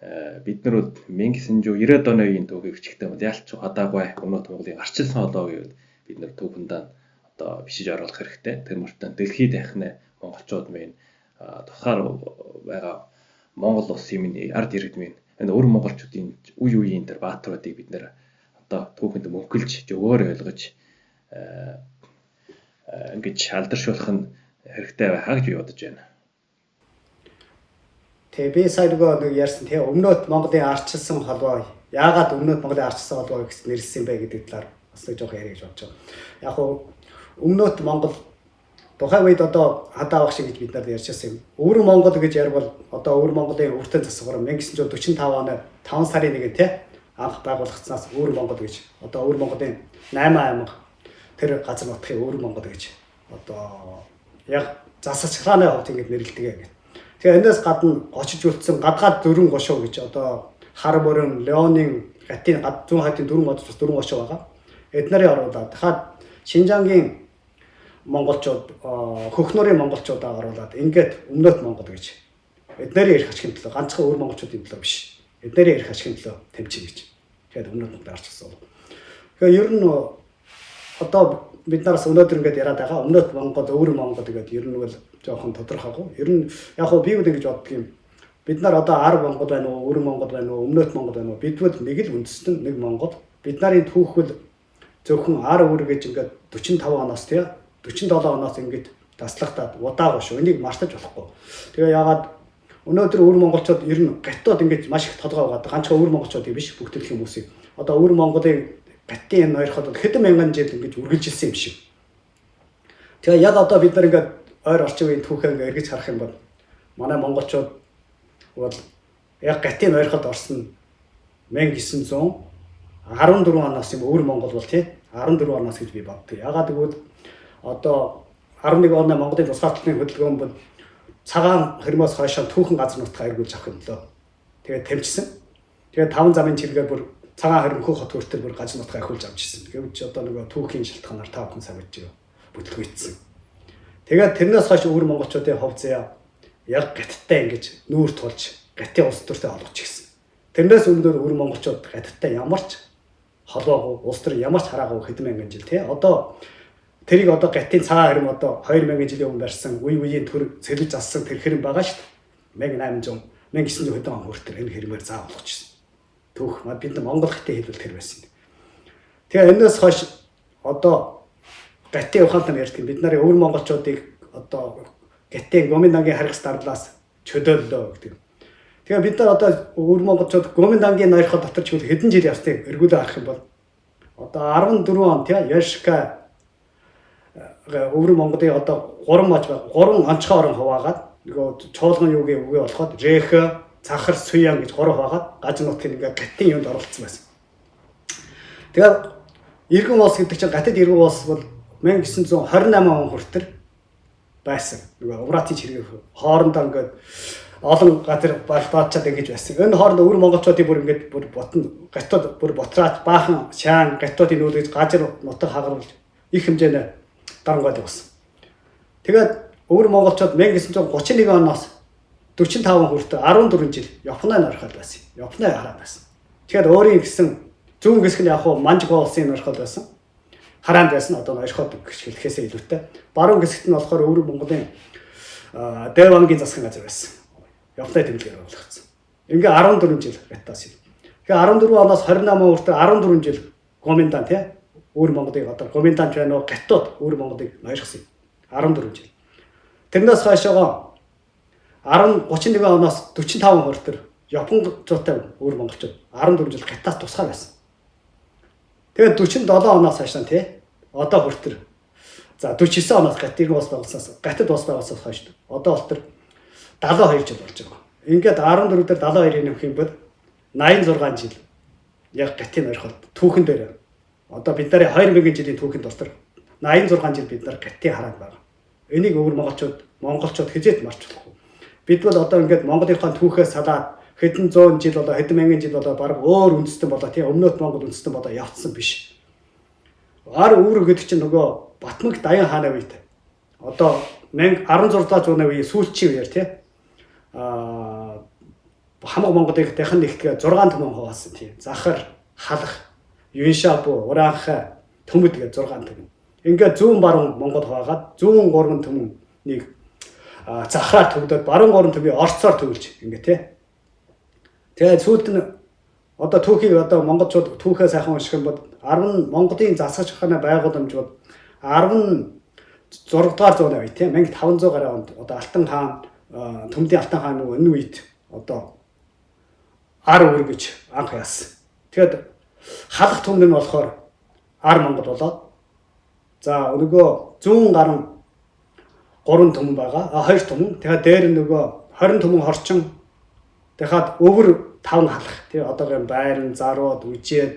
Бид нар бол 1990-ад оны үеийн түүхийг бичгтээ бол ялч хадаагүй Өмнөд Монголын арчилсан холоо гэвэл бид нар түүхэндээ одоо бичиж оруулах хэрэгтэй. Тэр мөртөө дэлхийд дахны монголчууд минь тусгаар байгаа Монгол улсын минь ард иргэд минь энэ өр монголчуудын үе үеийн тэр бааtruудыг бид нэр одоо түүхэнд мөнхөлж зөвөөр ойлгож ингэж алдаршуулах нь хэрэгтэй байхаа гэж би бодож байна. Тэгээ би сая нөгөө нэг ярьсан тий Өмнөд Монголын арчилсан холбоо яагаад Өмнөд Монголын арчилсан холбоо гэж нэрлсэн бэ гэдэг талаар бас нэг жоох яриа гэж бодож байгаа. Яг хуу Өмнөд Монгол тухайн үед одоо хадаа багш гэж бид нар ярьж байсан юм. Өвөр Монгол гэж ярбал одоо Өвөр Монголын өвөртөн засвар 1945 оны 5 сарын 1-нд тий анх байгуулагдсанаас Өвөр Монгол гэж одоо Өвөр Монголын 8 аймаг тэр газар нутгийн Өвөр Монгол гэж одоо яг засаглааны хувьд ингэж нэрлэдэг гэдэг. Тэгээ энэс гадна гочиж үлдсэн гадгаад дөрвөн гошуу гэж одоо хар мөрөн, Леонын гатын зүүн хайтын дөрвөн мод бас дөрвөн гошуу байгаа. Эд нарын оруулаад дахиад Шинжангийн монголчууд, хөхнөрийн монголчуудаа оруулаад ингээд Өмнөд Монгол гэж эднэрийн эрх ашигын төлөө ганцхан өвөр монголчуудын төлөө биш. Эднэрийн эрх ашигын төлөө тэмцэе гэж. Тэгэхээр Өмнөд Монгол арчилсан. Тэгэхээр ер нь одоо бид нараас өнөөдөр ингээд яриад байгаа Өмнөд Монгол, өвөр Монгол гэдэг ер нь бол жоохон тодорхойгүй. Ер нь яг хөө би үл ингэж боддог юм. Бид нар одоо ар Монгол байна уу, өвөр Монгол байна уу, Өмнөд Монгол байна уу? Бид бол нэг л үндэстэн, нэг Монгол. Бид нарын түүхэл зөвхөн ар өвөр гэж ингээд 45 оноос тий 47 оноос ингээд таслахтаад удаагүй шүү. Энийг мартаж болохгүй. Тэгээ яагаад өнөөдөр өвөр монголчууд ер нь гаттууд ингэж маш их толгой угаад ганцхан өвөр монголчуудыг биш бүх төрлийн хүмүүсийг. Одоо өвөр Монголын гаттын энэ ноёрхоод хэдэн мянган жил ингэж үргэлжилсэн юм шиг. Тэгээ яг одоо бид нар ингээд ойр орчин үеийн түүхээ ингээд эргэж харах юм бол манай монголчууд бол яг гаттын ноёрхолд орсон 1914 оноос юм өвөр Монгол бол тий 14 оноос гэж би боддог. Ягаад гэвэл одоо 11 оны Монголын тусгаарлалтын хөдөлгөөн бол цагаан хэрмөөс хойшоо түүхэн газар нутгаа эргүүлж авах юм лөө. Тэгээд тэмцсэн. Тэгээд таван замын чиргээр бүр цагаан хэрм хөх хот хүртэл бүр газар нутгаа эргүүлж авч ирсэн. Гэвч одоо нөгөө түүхийн шалтгаанаар та бүхэн сайн мэдж байгаа бүтлгүйцсэн. Тэгээд тэрнээс хойш өвөр монголчуудын хувь заяа яг гатттай ингэж нүүр тулж гатын улс төртэй холбож гисэн. Тэрнээс өмнө өвөр монголчууд гаттай ямар ч холбоогүй улс төр ямар ч хараагүй хэдэн мянган жил тий. Одоо тэрийг одоо гатын цагаан хэрм одоо 2000 жилийн өмнө барьсан үе үеийн төр сэлж зассан тэр хэрэм байгаа шүү дээ. 1800 1900 хэдэн он хүртэл энэ хэрмээр заа болгочихсон. Түүх бид нар Монгол хэтийн хэлбэл тэр байсан. Тэгээ энэс хойш одоо гатын ухаантай ярьдаг. Бид нарын өвөр монголчуудыг одоо гатын Гоминдангийн харгас дарлаас чөлөөллөө гэдэг. Тэгээ бид нар одоо өвөр монголчууд Гоминдангийн ноёрхол дотор ч хэдэн жил явсныг эргүүлээ харах юм бол одоо 14 он тий Яшка өвөр Монголын одоо 3 маж 3 онцгой орон хуваагаад нөгөө чуулган юугийн үгээ болоход Рэх, Цахар, Суян гэж 3 хуваагаад гаж нутгийг ингээд гатын юунд оролцсон байсан. Тэгээд Иргэн улс гэдэг чинь гатад Иргэн улс бол 1928 он хүртэл байсан. Нөгөө Умратын чирэг хоорондоо ингээд олон газар балбаачаад ингэж байсан. Энэ хоорондоо өвөр монголчуудын бүр ингээд бүр ботн гатууд бүр ботраач баахан шаан гатуудын нүүлгэж газар нутаг хагаруулж их хэмжээний дарангуйл явсан. Тэгээд өвөр монголчууд 1931 оноос 45 хүртэл 14 жил Японы норхол байсан. Японы хараад байсан. Тэгэхээр өөрийн гэсэн зүүн хэсэг нь яг хуу Манжго улсын норхол байсан. Хараанд байсан одоо норхол гэж хэлэхээсээ илүүтэй. Баруун хэсэгт нь болохоор өвөр Монголын Дэвангийн засгийн газар байсан. Японы тэмдгээр ойлгогдсон. Ингээ 14 жил гатаас юм. Тэгэхээр 14 оноос 28 он хүртэл 14 жил Гоминдан тий өвөр Монголыг одоо Гоминданч байна уу гатууд өвөр Монголыг ноёрхсон юм. 14 жил. Тэрнээс хойшоогоо 31 оноос 45 хүртэл Япончуудтай өвөр монголчууд 14 жил гатаас тусгаар байсан. Тэгээд 47 оноос хойш тий одоо хүртэл за 49 оноос гат иргэн улс байгуулсанаас гатад улс байгуулсанаас хойш одоо болтол 72 жил болж байгаа. Ингээд 14 дээр 72-ыг нэмэх юм бол 86 жил яг гатын орхолт түүхэн дээр одоо бид нарын 2000 жилийн түүхэн дотор 86 жил бид нар гатын хараанд байгаа. Энийг өвөр монголчууд хизээт марч болохгүй. Бид бол одоо ингээд Монголынхаа түүхээс салаад хэдэн зуун жил болоо хэдэн мянган жил болоо баг өөр үндэстэн болоо тийм Өмнөд Монгол үндэстэн болоо явцсан биш. Ар өвөр гэдэг чинь нөгөө Батманх Даян хааны үед одоо 16 зууны үеийн сүүлчийн үеэр тийм Хамаг Монголыг дахин нэгтгээ 6 түмэн хуваасан тийм. Захар, Халах, Юншабу, Ураанхай, Төмөд гэж 6 түмэн. Ингээд зүүн баруун Монгол хуваагаад зүүн 3 түмэнийг захраар төгдөөд баруун 3 түмийг орцоор төгөлж ингээд тий. Тэгээд сүүлд нь одоо түүхийг одоо монголчууд түүхээ сайхан унших юм бол 10 Монголын засагч ухааны байгууламжууд 16 дугаар зууны үе тийм 1500 гаруй онд одоо Алтан хаан Төмдийн Алтан хаан энэ үед одоо ар өвөр гэж анх яасан. Тэгэхээр Халах түмэн нь болохоор ар Монгол болоод за нөгөө зүүн гарan 3 түмэн байгаа. А 2 түмэн. Тэгэхээр дээр нь нөгөө 20 түмэн хорчин. Тэгэхээр өвөр 5 халах. Тий одоогийн байран, зарууд, үжээд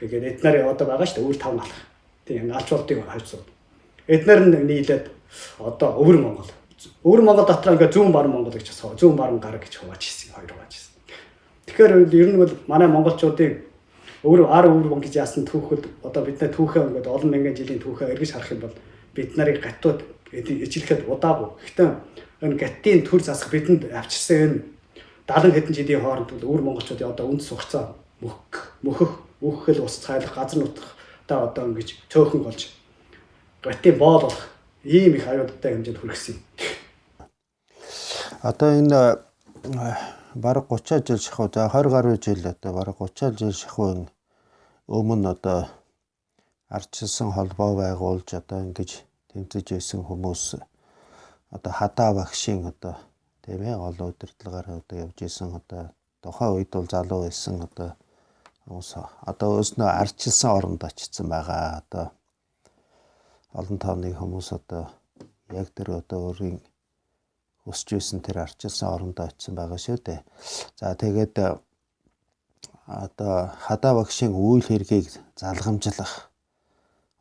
ингээд эднэр одоо байгаа шүү дээ. Өвөр 5 халах. Тий алч болдыг хойцсон. Эднэр нь нийлээд одоо өвөр Монгол. Өвөр Монгол дотор ингээд зүүн баруун Монгол гэж асуу. Зүүн баруун гар гэж хувааж ирсэн. Хоёр хувааж ирсэн. Тэгэхээр ер нь бол манай монголчуудын өвөр ар өвөр мон гэж яасан түүхэл одоо бидний түүхээ ингээд олон мянган жилийн түүхээ эргэж харах юм бол бид нарыг гатууд ижилхэд удаагүй. Гэхдээ энэ гаттын төр засах бидэнд авчирсан энэ 70 хэдэн жилийн хооронд өвөр монголчуудын одоо үндэс хугацаа мөхөх, өөхөл ус цайлах, газар нутгах та одоо ингэж цөөхөн болж гатын боол болох ийм их аюултай хэмжээнд хүргэсэн юм. Одоо энэ бараг 30 жил шахуу, за 20 гаруй жил одоо бараг 30 жил шахуу өмнө одоо ардчилсан холбоо байгуулж одоо ингэж тэмцэж байсан хүмүүс одоо хадаа багшийн одоо тийм гол удирдлагаар одоо явж исэн одоо тухайн үед бол залуу байсан одоо хүмүүс одоо өөрснөө ардчилсан оронд очсон байгаа. Одоо олон тооны хүмүүс одоо яг тэр одоо өөрийн өсч байсан тэр ардчилсан оронд очсон байгаа шүү дээ. За тэгээд одоо хадаа багшийн үйл хэргийг залгамжлах,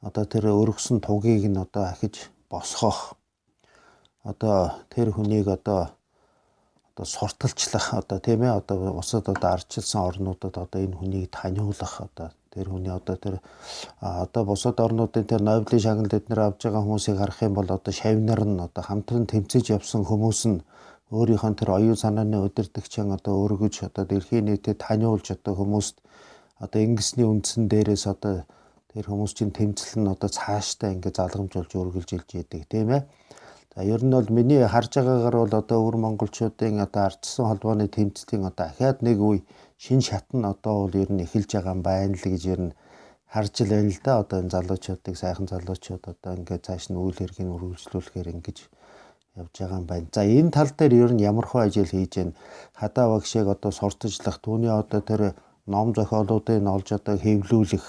одоо тэр өргөсөн тугийг нь одоо ахиж босгох, одоо тэр хүнийг одоо сурталчлах, одоо тийм одоо бусад одоо ардчилсан орнуудад одоо энэ хүнийг таниулах, одоо тэр хүний одоо тэр одоо бусад орнуудын тэр Нобелийн шагнал эднэр авж байгаа хүмүүсийг харах юм бол одоо шавнар нь одоо хамтран тэмцэж явсан хүмүүс нь өөрийнх нь тэр оюун санааны удирдагчин одоо өргөж одоо дэлхийн нийтэд таниулж одоо хүмүүст одоо ингэсний үндсэн дээрээс одоо тэр хүмүүс чинь тэмцэл нь одоо цаашдаа ингэ залгамжуулж өргөлж илж идэг тийм ээ. За ер нь бол миний харж байгаагаар бол одоо өвөр монголчуудын одоо ардчилсан холбооны тэмцлийн одоо ахиад нэг үе шин шат нь одоо бол ер нь эхэлж байгаа юм байна л гэж ер нь харж л байна л да. Одоо энэ залуучуудыг сайхан залуучууд одоо ингээд цааш нь үйл хэргийг үргэлжлүүлэхээр ингэж явж байгаа юм байна. За энэ тал дээр ер нь ямар хөө ажил хийж байна? Хадаа багшийг одоо сурталчлах, түүний одоо тэр ном зохиолуудыг олж одоо хэвлүүлэх,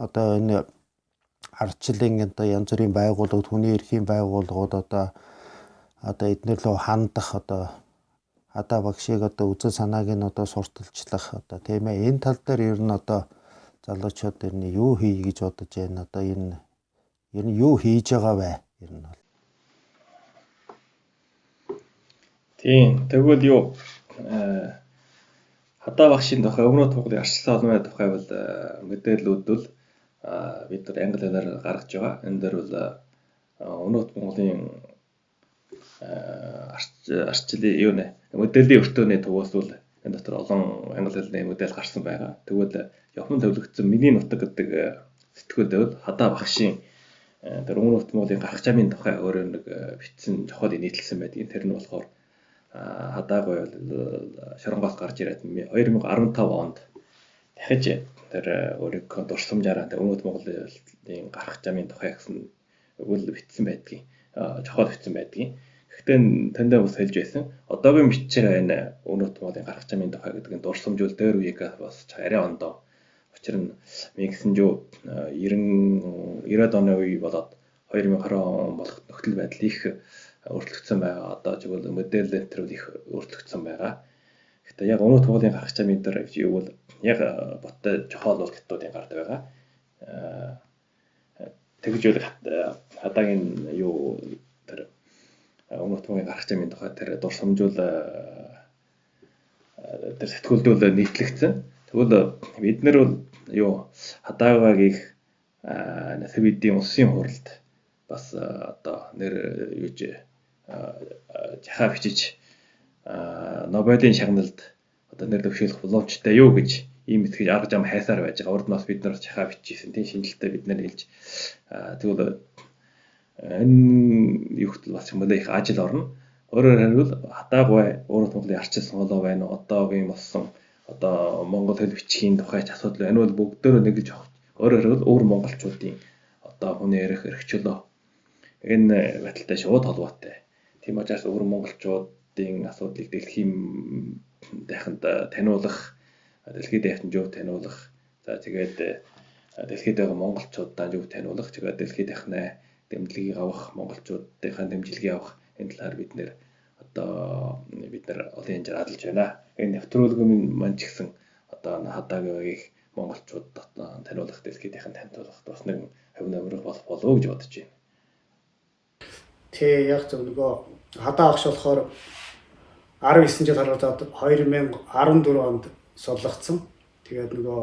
одоо энэ ардчлалын одоо янз бүрийн байгууллагууд, хүний эрхийн байгууллагууд одоо эднэр лөө хандах, одоо хадаа багшийг одоо үзэл санааг нь одоо сурталчлах одоо тийм энэ тал дээр ер нь одоо залуучууд ер нь юу хий гэж бодож байна? Одоо энэ ер нь юу хийж байгаа вэ? Ер нь бол тийм тэгвэл юу хадаа багшийн тухай өмнө Монголын ардчилсан холбооны тухай бол мэдээллүүд бол бид нар англи хэлээр гаргаж байгаа. Энэ дээр бол өмнөд Монголын ардчлалын юу нэ мэдээллийн өртөөний тугаас бол энэ дотор олон англи хэлний мэдээлэл гарсан байгаа. Тэгвэл Японд төвлөгдсөн миний нутаг гэдэг сэтгүүлд бол хадаа багшийн тэр өмнөд Монголын гарах замын тухай өөрөө нэг бичсэн зохиолыг нийтлсэн байдгийг. Тэр нь болохоор хадаагүй бол шоронгоос гарч ирээд 2015 онд дахиж тэр өөрийнхөө дурсамжаараа өмнөд Монголын гарах замын тухай гэсэн өгүүлэл бичсэн байдгийг, зохиол бичсэн байдгийг. Гэхдээ тэндээ бас хэлж байсан. Одоогийн бичиж байгаа энэ өмнөд Монголын гарах замын тухай гэдэг нь дурсамжуул дээр үеийг бас арай ондоо. Учир нь нэгсэн жүү 90-90-ад оны үе болоод 2020 он болох нөхцөл байдал их өөрчлөгдсөн байгаа. Одоо тэгвэл мэдээлэл энэ төр их өөрчлөгдсөн байгаа. Гэхдээ яг өмнөд Монголын гарах замын дээр юу бол яг боттой зохиол бол хятадын гардаг байгаа. Тэгж үл хадаагийн юу тэр өмнөд Монголын гарах замын тухай тэр дурсамжуул тэр сэтгүүлдүүл нийтлэгдсэн. Тэгвэл бид нар бол юу хадаагагийг Сэвэдийн улсын хуралд бас одоо нэр юуж жахаа бичиж Нобелийн шагналд одоо нэр дэвшүүлэх боломжтой юу гэж ийм итгэж арга зам хайсаар байж байгаа. Урд нь бас бид нар чахаа бичижсэн. Тийм шинжилтэй бид нар хэлж тэгвэл энэ юхт бас мөлий их ажил орно. Өөрөөр хэлбэл хадаагүй өөрөөр Монголын арчилсан холоо байна уу? Одоогийн болсон одоо монгол хэл бичгийн тухайч асуудал байна уу? Бүгдөө нэгэлж авах. Өөрөөр хэлбэл өөр монголчуудын одоо хүний ярих эрхчлөө энэ байдалтай шууд холбоотой. Тийм учраас өөр монголчуудын асуудлыг дэлхийн дайханд таниулах, дэлхийд дайханд зөв таниулах, за тэгээд дэлхийд байгаа монголчуудаа зөв таниулах, тэгээд дэлхийд дайхнаа дэмжлэгийг авах, монголчуудынхаа дэмжлэгийг авах энэ талаар бид нэр одоо бид нар олон янзаар адалж байна. Энэ нэвтрүүлэг маань ч гэсэн одоо хадаагийн монголчуудад таниулах, дэлхийд дайханд танилцуулах бас нэгэн хувь нэмрэх болох болов уу гэж бодож байна. Тэ яг зөв нөгөө хадаа агш болохоор 19 жил харгалзаад 2014 онд судлагдсан. Тэгээд нөгөө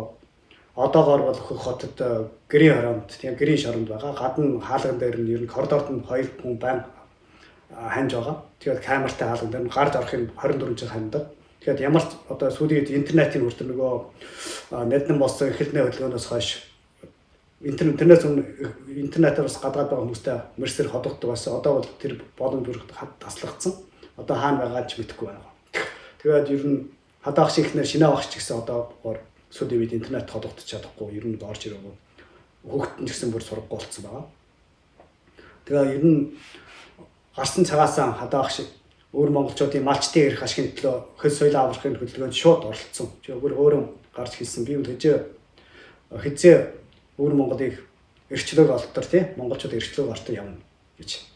одоогоор бол Хөх хотод гэрийн хороонд, тийм гэрийн шоронд байгаа. Гадна хаалган дээр нь ер нь коридорд нь хоёр хүн байн ханж байгаа. Тэгээд камертай хаалган дээр нь гарч орохын 24 жил хандаг. Тэгээд ямар ч одоо сүүлийн үед интернетийн хүртэл нөгөө няднан болсон эхэлнэ хөдөлгөөнөөс хойш интернетээс өмнө интернетээр бас гадаад байгаа хүмүүстэй мөрсөр холбогддог байсан. Одоо бол тэр боломж бүр таслагдсан. Одоо хаана байгаа ч мэдэхгүй байна. Тэгээд ер нь хадаа агш ихнэр шинэ агш ч гэсэн одоо сүүлийн үед интернет холбогдож чадахгүй ер нь орж ирээгүй. Хүүхэд нь ч гэсэн бүр сургахгүй болцсон байгаа. Тэгээ ер нь гарсан цагаасаа хадаа агш өөр монголчуудын малчтын эрх ашигын төлөө хөл соёлоо аврахын хөдөлгөөнд шууд оролцсон. Тэгээ бүр өөрөө гарч хэлсэн. Би үл хэзээ өвөр Монголыг эрхчлөөг олдтор тий монголчууд эрхчлөөг ортор явна гэж.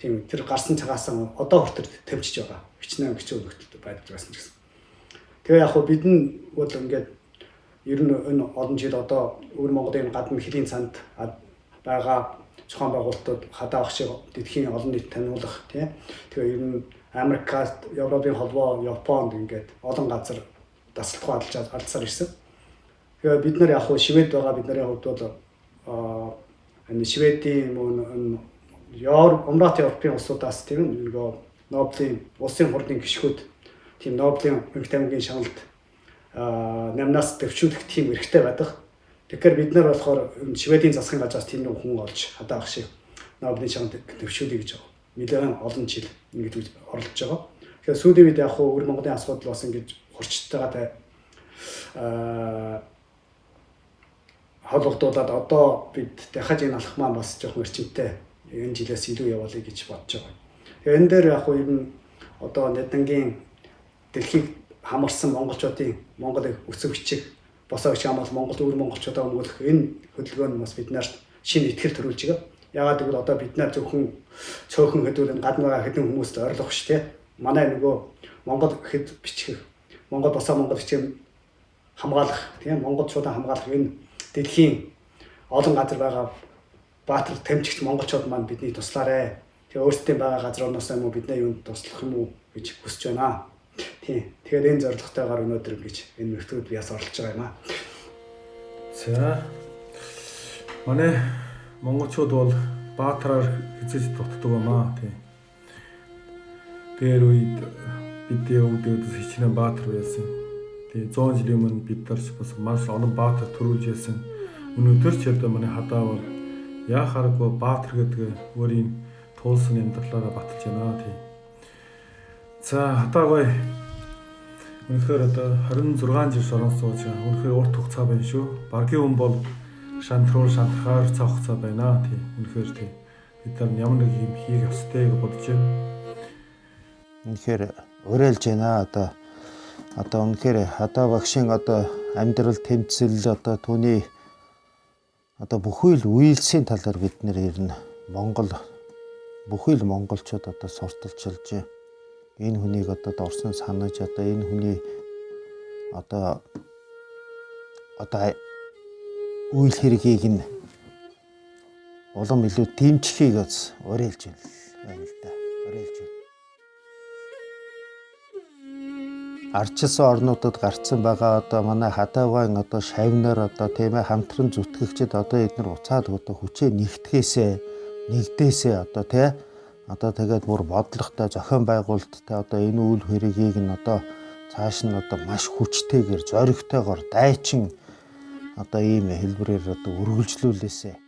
Тийм тэр гарсан цагаасан одоо хүртэл тэмчиж байгаа. Хичнээн хичээл нөхцөлд байдаг байсан ч гэсэн. Тэгээ яг хөө бид нь бол ингээд ер нь энэ олон жил одоо өвөр Монголын гадна хөлийн цанд байгаа зохион байгуулалтууд хадаа агшиг дэлхийн олон нийт таниулах тий. Тэгээ ер нь Америкт, Европын холбоо, Японд ингээд олон газар дасгалдах адалж алдсаар ирсэн. Тэгээ бид нар яг хуу Швед байгаа бид нарын хувьд бол энэ Шведийн мөн Умрат Европын улсуудаас тийм нөгөө Нобелийн улсын хурлын гишгүүд тийм Нобелийн мөнх тамгийн шаналд намнаас дэвшүүлэх тийм эрхтэй байдаг. Тэгэхээр бид нар болохоор Шведийн засгийн газраас тийм нэг хүн олж хадаа ах шиг Нобелийн шаналд дэвшүүлье гэж нэлээд олон жил ингэж оролдож байгаа. Тэгэхээр сүүлийн үед яг хуу өвөр Монголын асуудал бас ингэж хурцтайгаа холбогдуулаад одоо бид дахиад энэ алхам маань бас жоохон эрчимтэй энэ жилээс илүү явуулъя гэж бодож байгаа. Тэгээ энэ дээр яг хуу ер нь одоо Нядангийн дэлхийг хамарсан монголчуудын Монголыг өсөв бичих, босоо бичих амал Монгол өвөр монголчуудаа өмгөөлөх энэ хөдөлгөөн нь бас бид нарт шинэ итгэл төрүүлж байгаа. Ягаад гэвэл одоо бид нар зөвхөн цөөхөн хэдүүл гадна байгаа хэдэн хүмүүст ойрлох ш тэ. Манай нөгөө Монгол хэд бичих, Монгол босоо Монгол бичих хамгаалах, тийм монголчуудаа хамгаалах энэ дэлхийн олон газар байгаа баатар тэмчигч монголчууд маань бидний туслаарэ. Тэгээ өөрсдийн байгаа газар орноос юм уу бидний юунд туслах юм уу гэж хүсэж байна. Тийм. Тэгэхээр энэ зорилготойгоор өнөөдөр ингэж энэ нэвтрүүлэгт би бас оролцож байгаа юм аа. За. Манай монголчууд бол баатараар хэзээ ч дутдаг юм аа. Тийм. Тэр үед бидний өвдөөдөөс хичнээн баатар байсан. Тэгээ 100 жилийн өмнө бид нар бас маш олон баатар төрүүлж байсан. Өнөөдөр ч одоо манай хадаа бол яа хараагүй баатар гэдэг өөрийн туулсан амьдралаараа баталж байна тийм. За хадаагүй үнэхээр одоо 26 жил шорон сууж байгаа. Үнэхээр урт хугацаа байна шүү. Баргийн хүн бол шантруу шантрахаар цаг хугацаа байна тийм. Үнэхээр тийм. Бид нар ямар нэг юм хийх ёстой гэж бодож байна. Үнэхээр уриалж байна одоо үнэхээр хадаа багшийн одоо амьдрал тэмцэл одоо түүний одоо бүхий л үйлсийн талаар бид нэр ер нь Монгол бүхий л монголчууд одоо сурталчилж энэ хүнийг одоо дорсон санаж одоо энэ хүний одоо үйл хэргийг нь улам илүү дэмжихийг бас уриалж байна л да. Уриалж байна. Арчилсан орнуудад гарцсан байгаа одоо манай хадаагаан одоо шавнар одоо тийм ээ хамтран зүтгэгчид одоо эднэр буцаад одоо хүчээ нэгтгэхээсээ нэгдээсээ одоо тий одоо тэгээд бүр бодлоготой зохион байгуулалттай одоо энэ үйл хэргийг нь одоо Цааш нь одоо маш хүчтэйгээр, зоригтойгоор дайчин одоо ийм хэлбэрээр одоо үргэлжлүүлээсэй.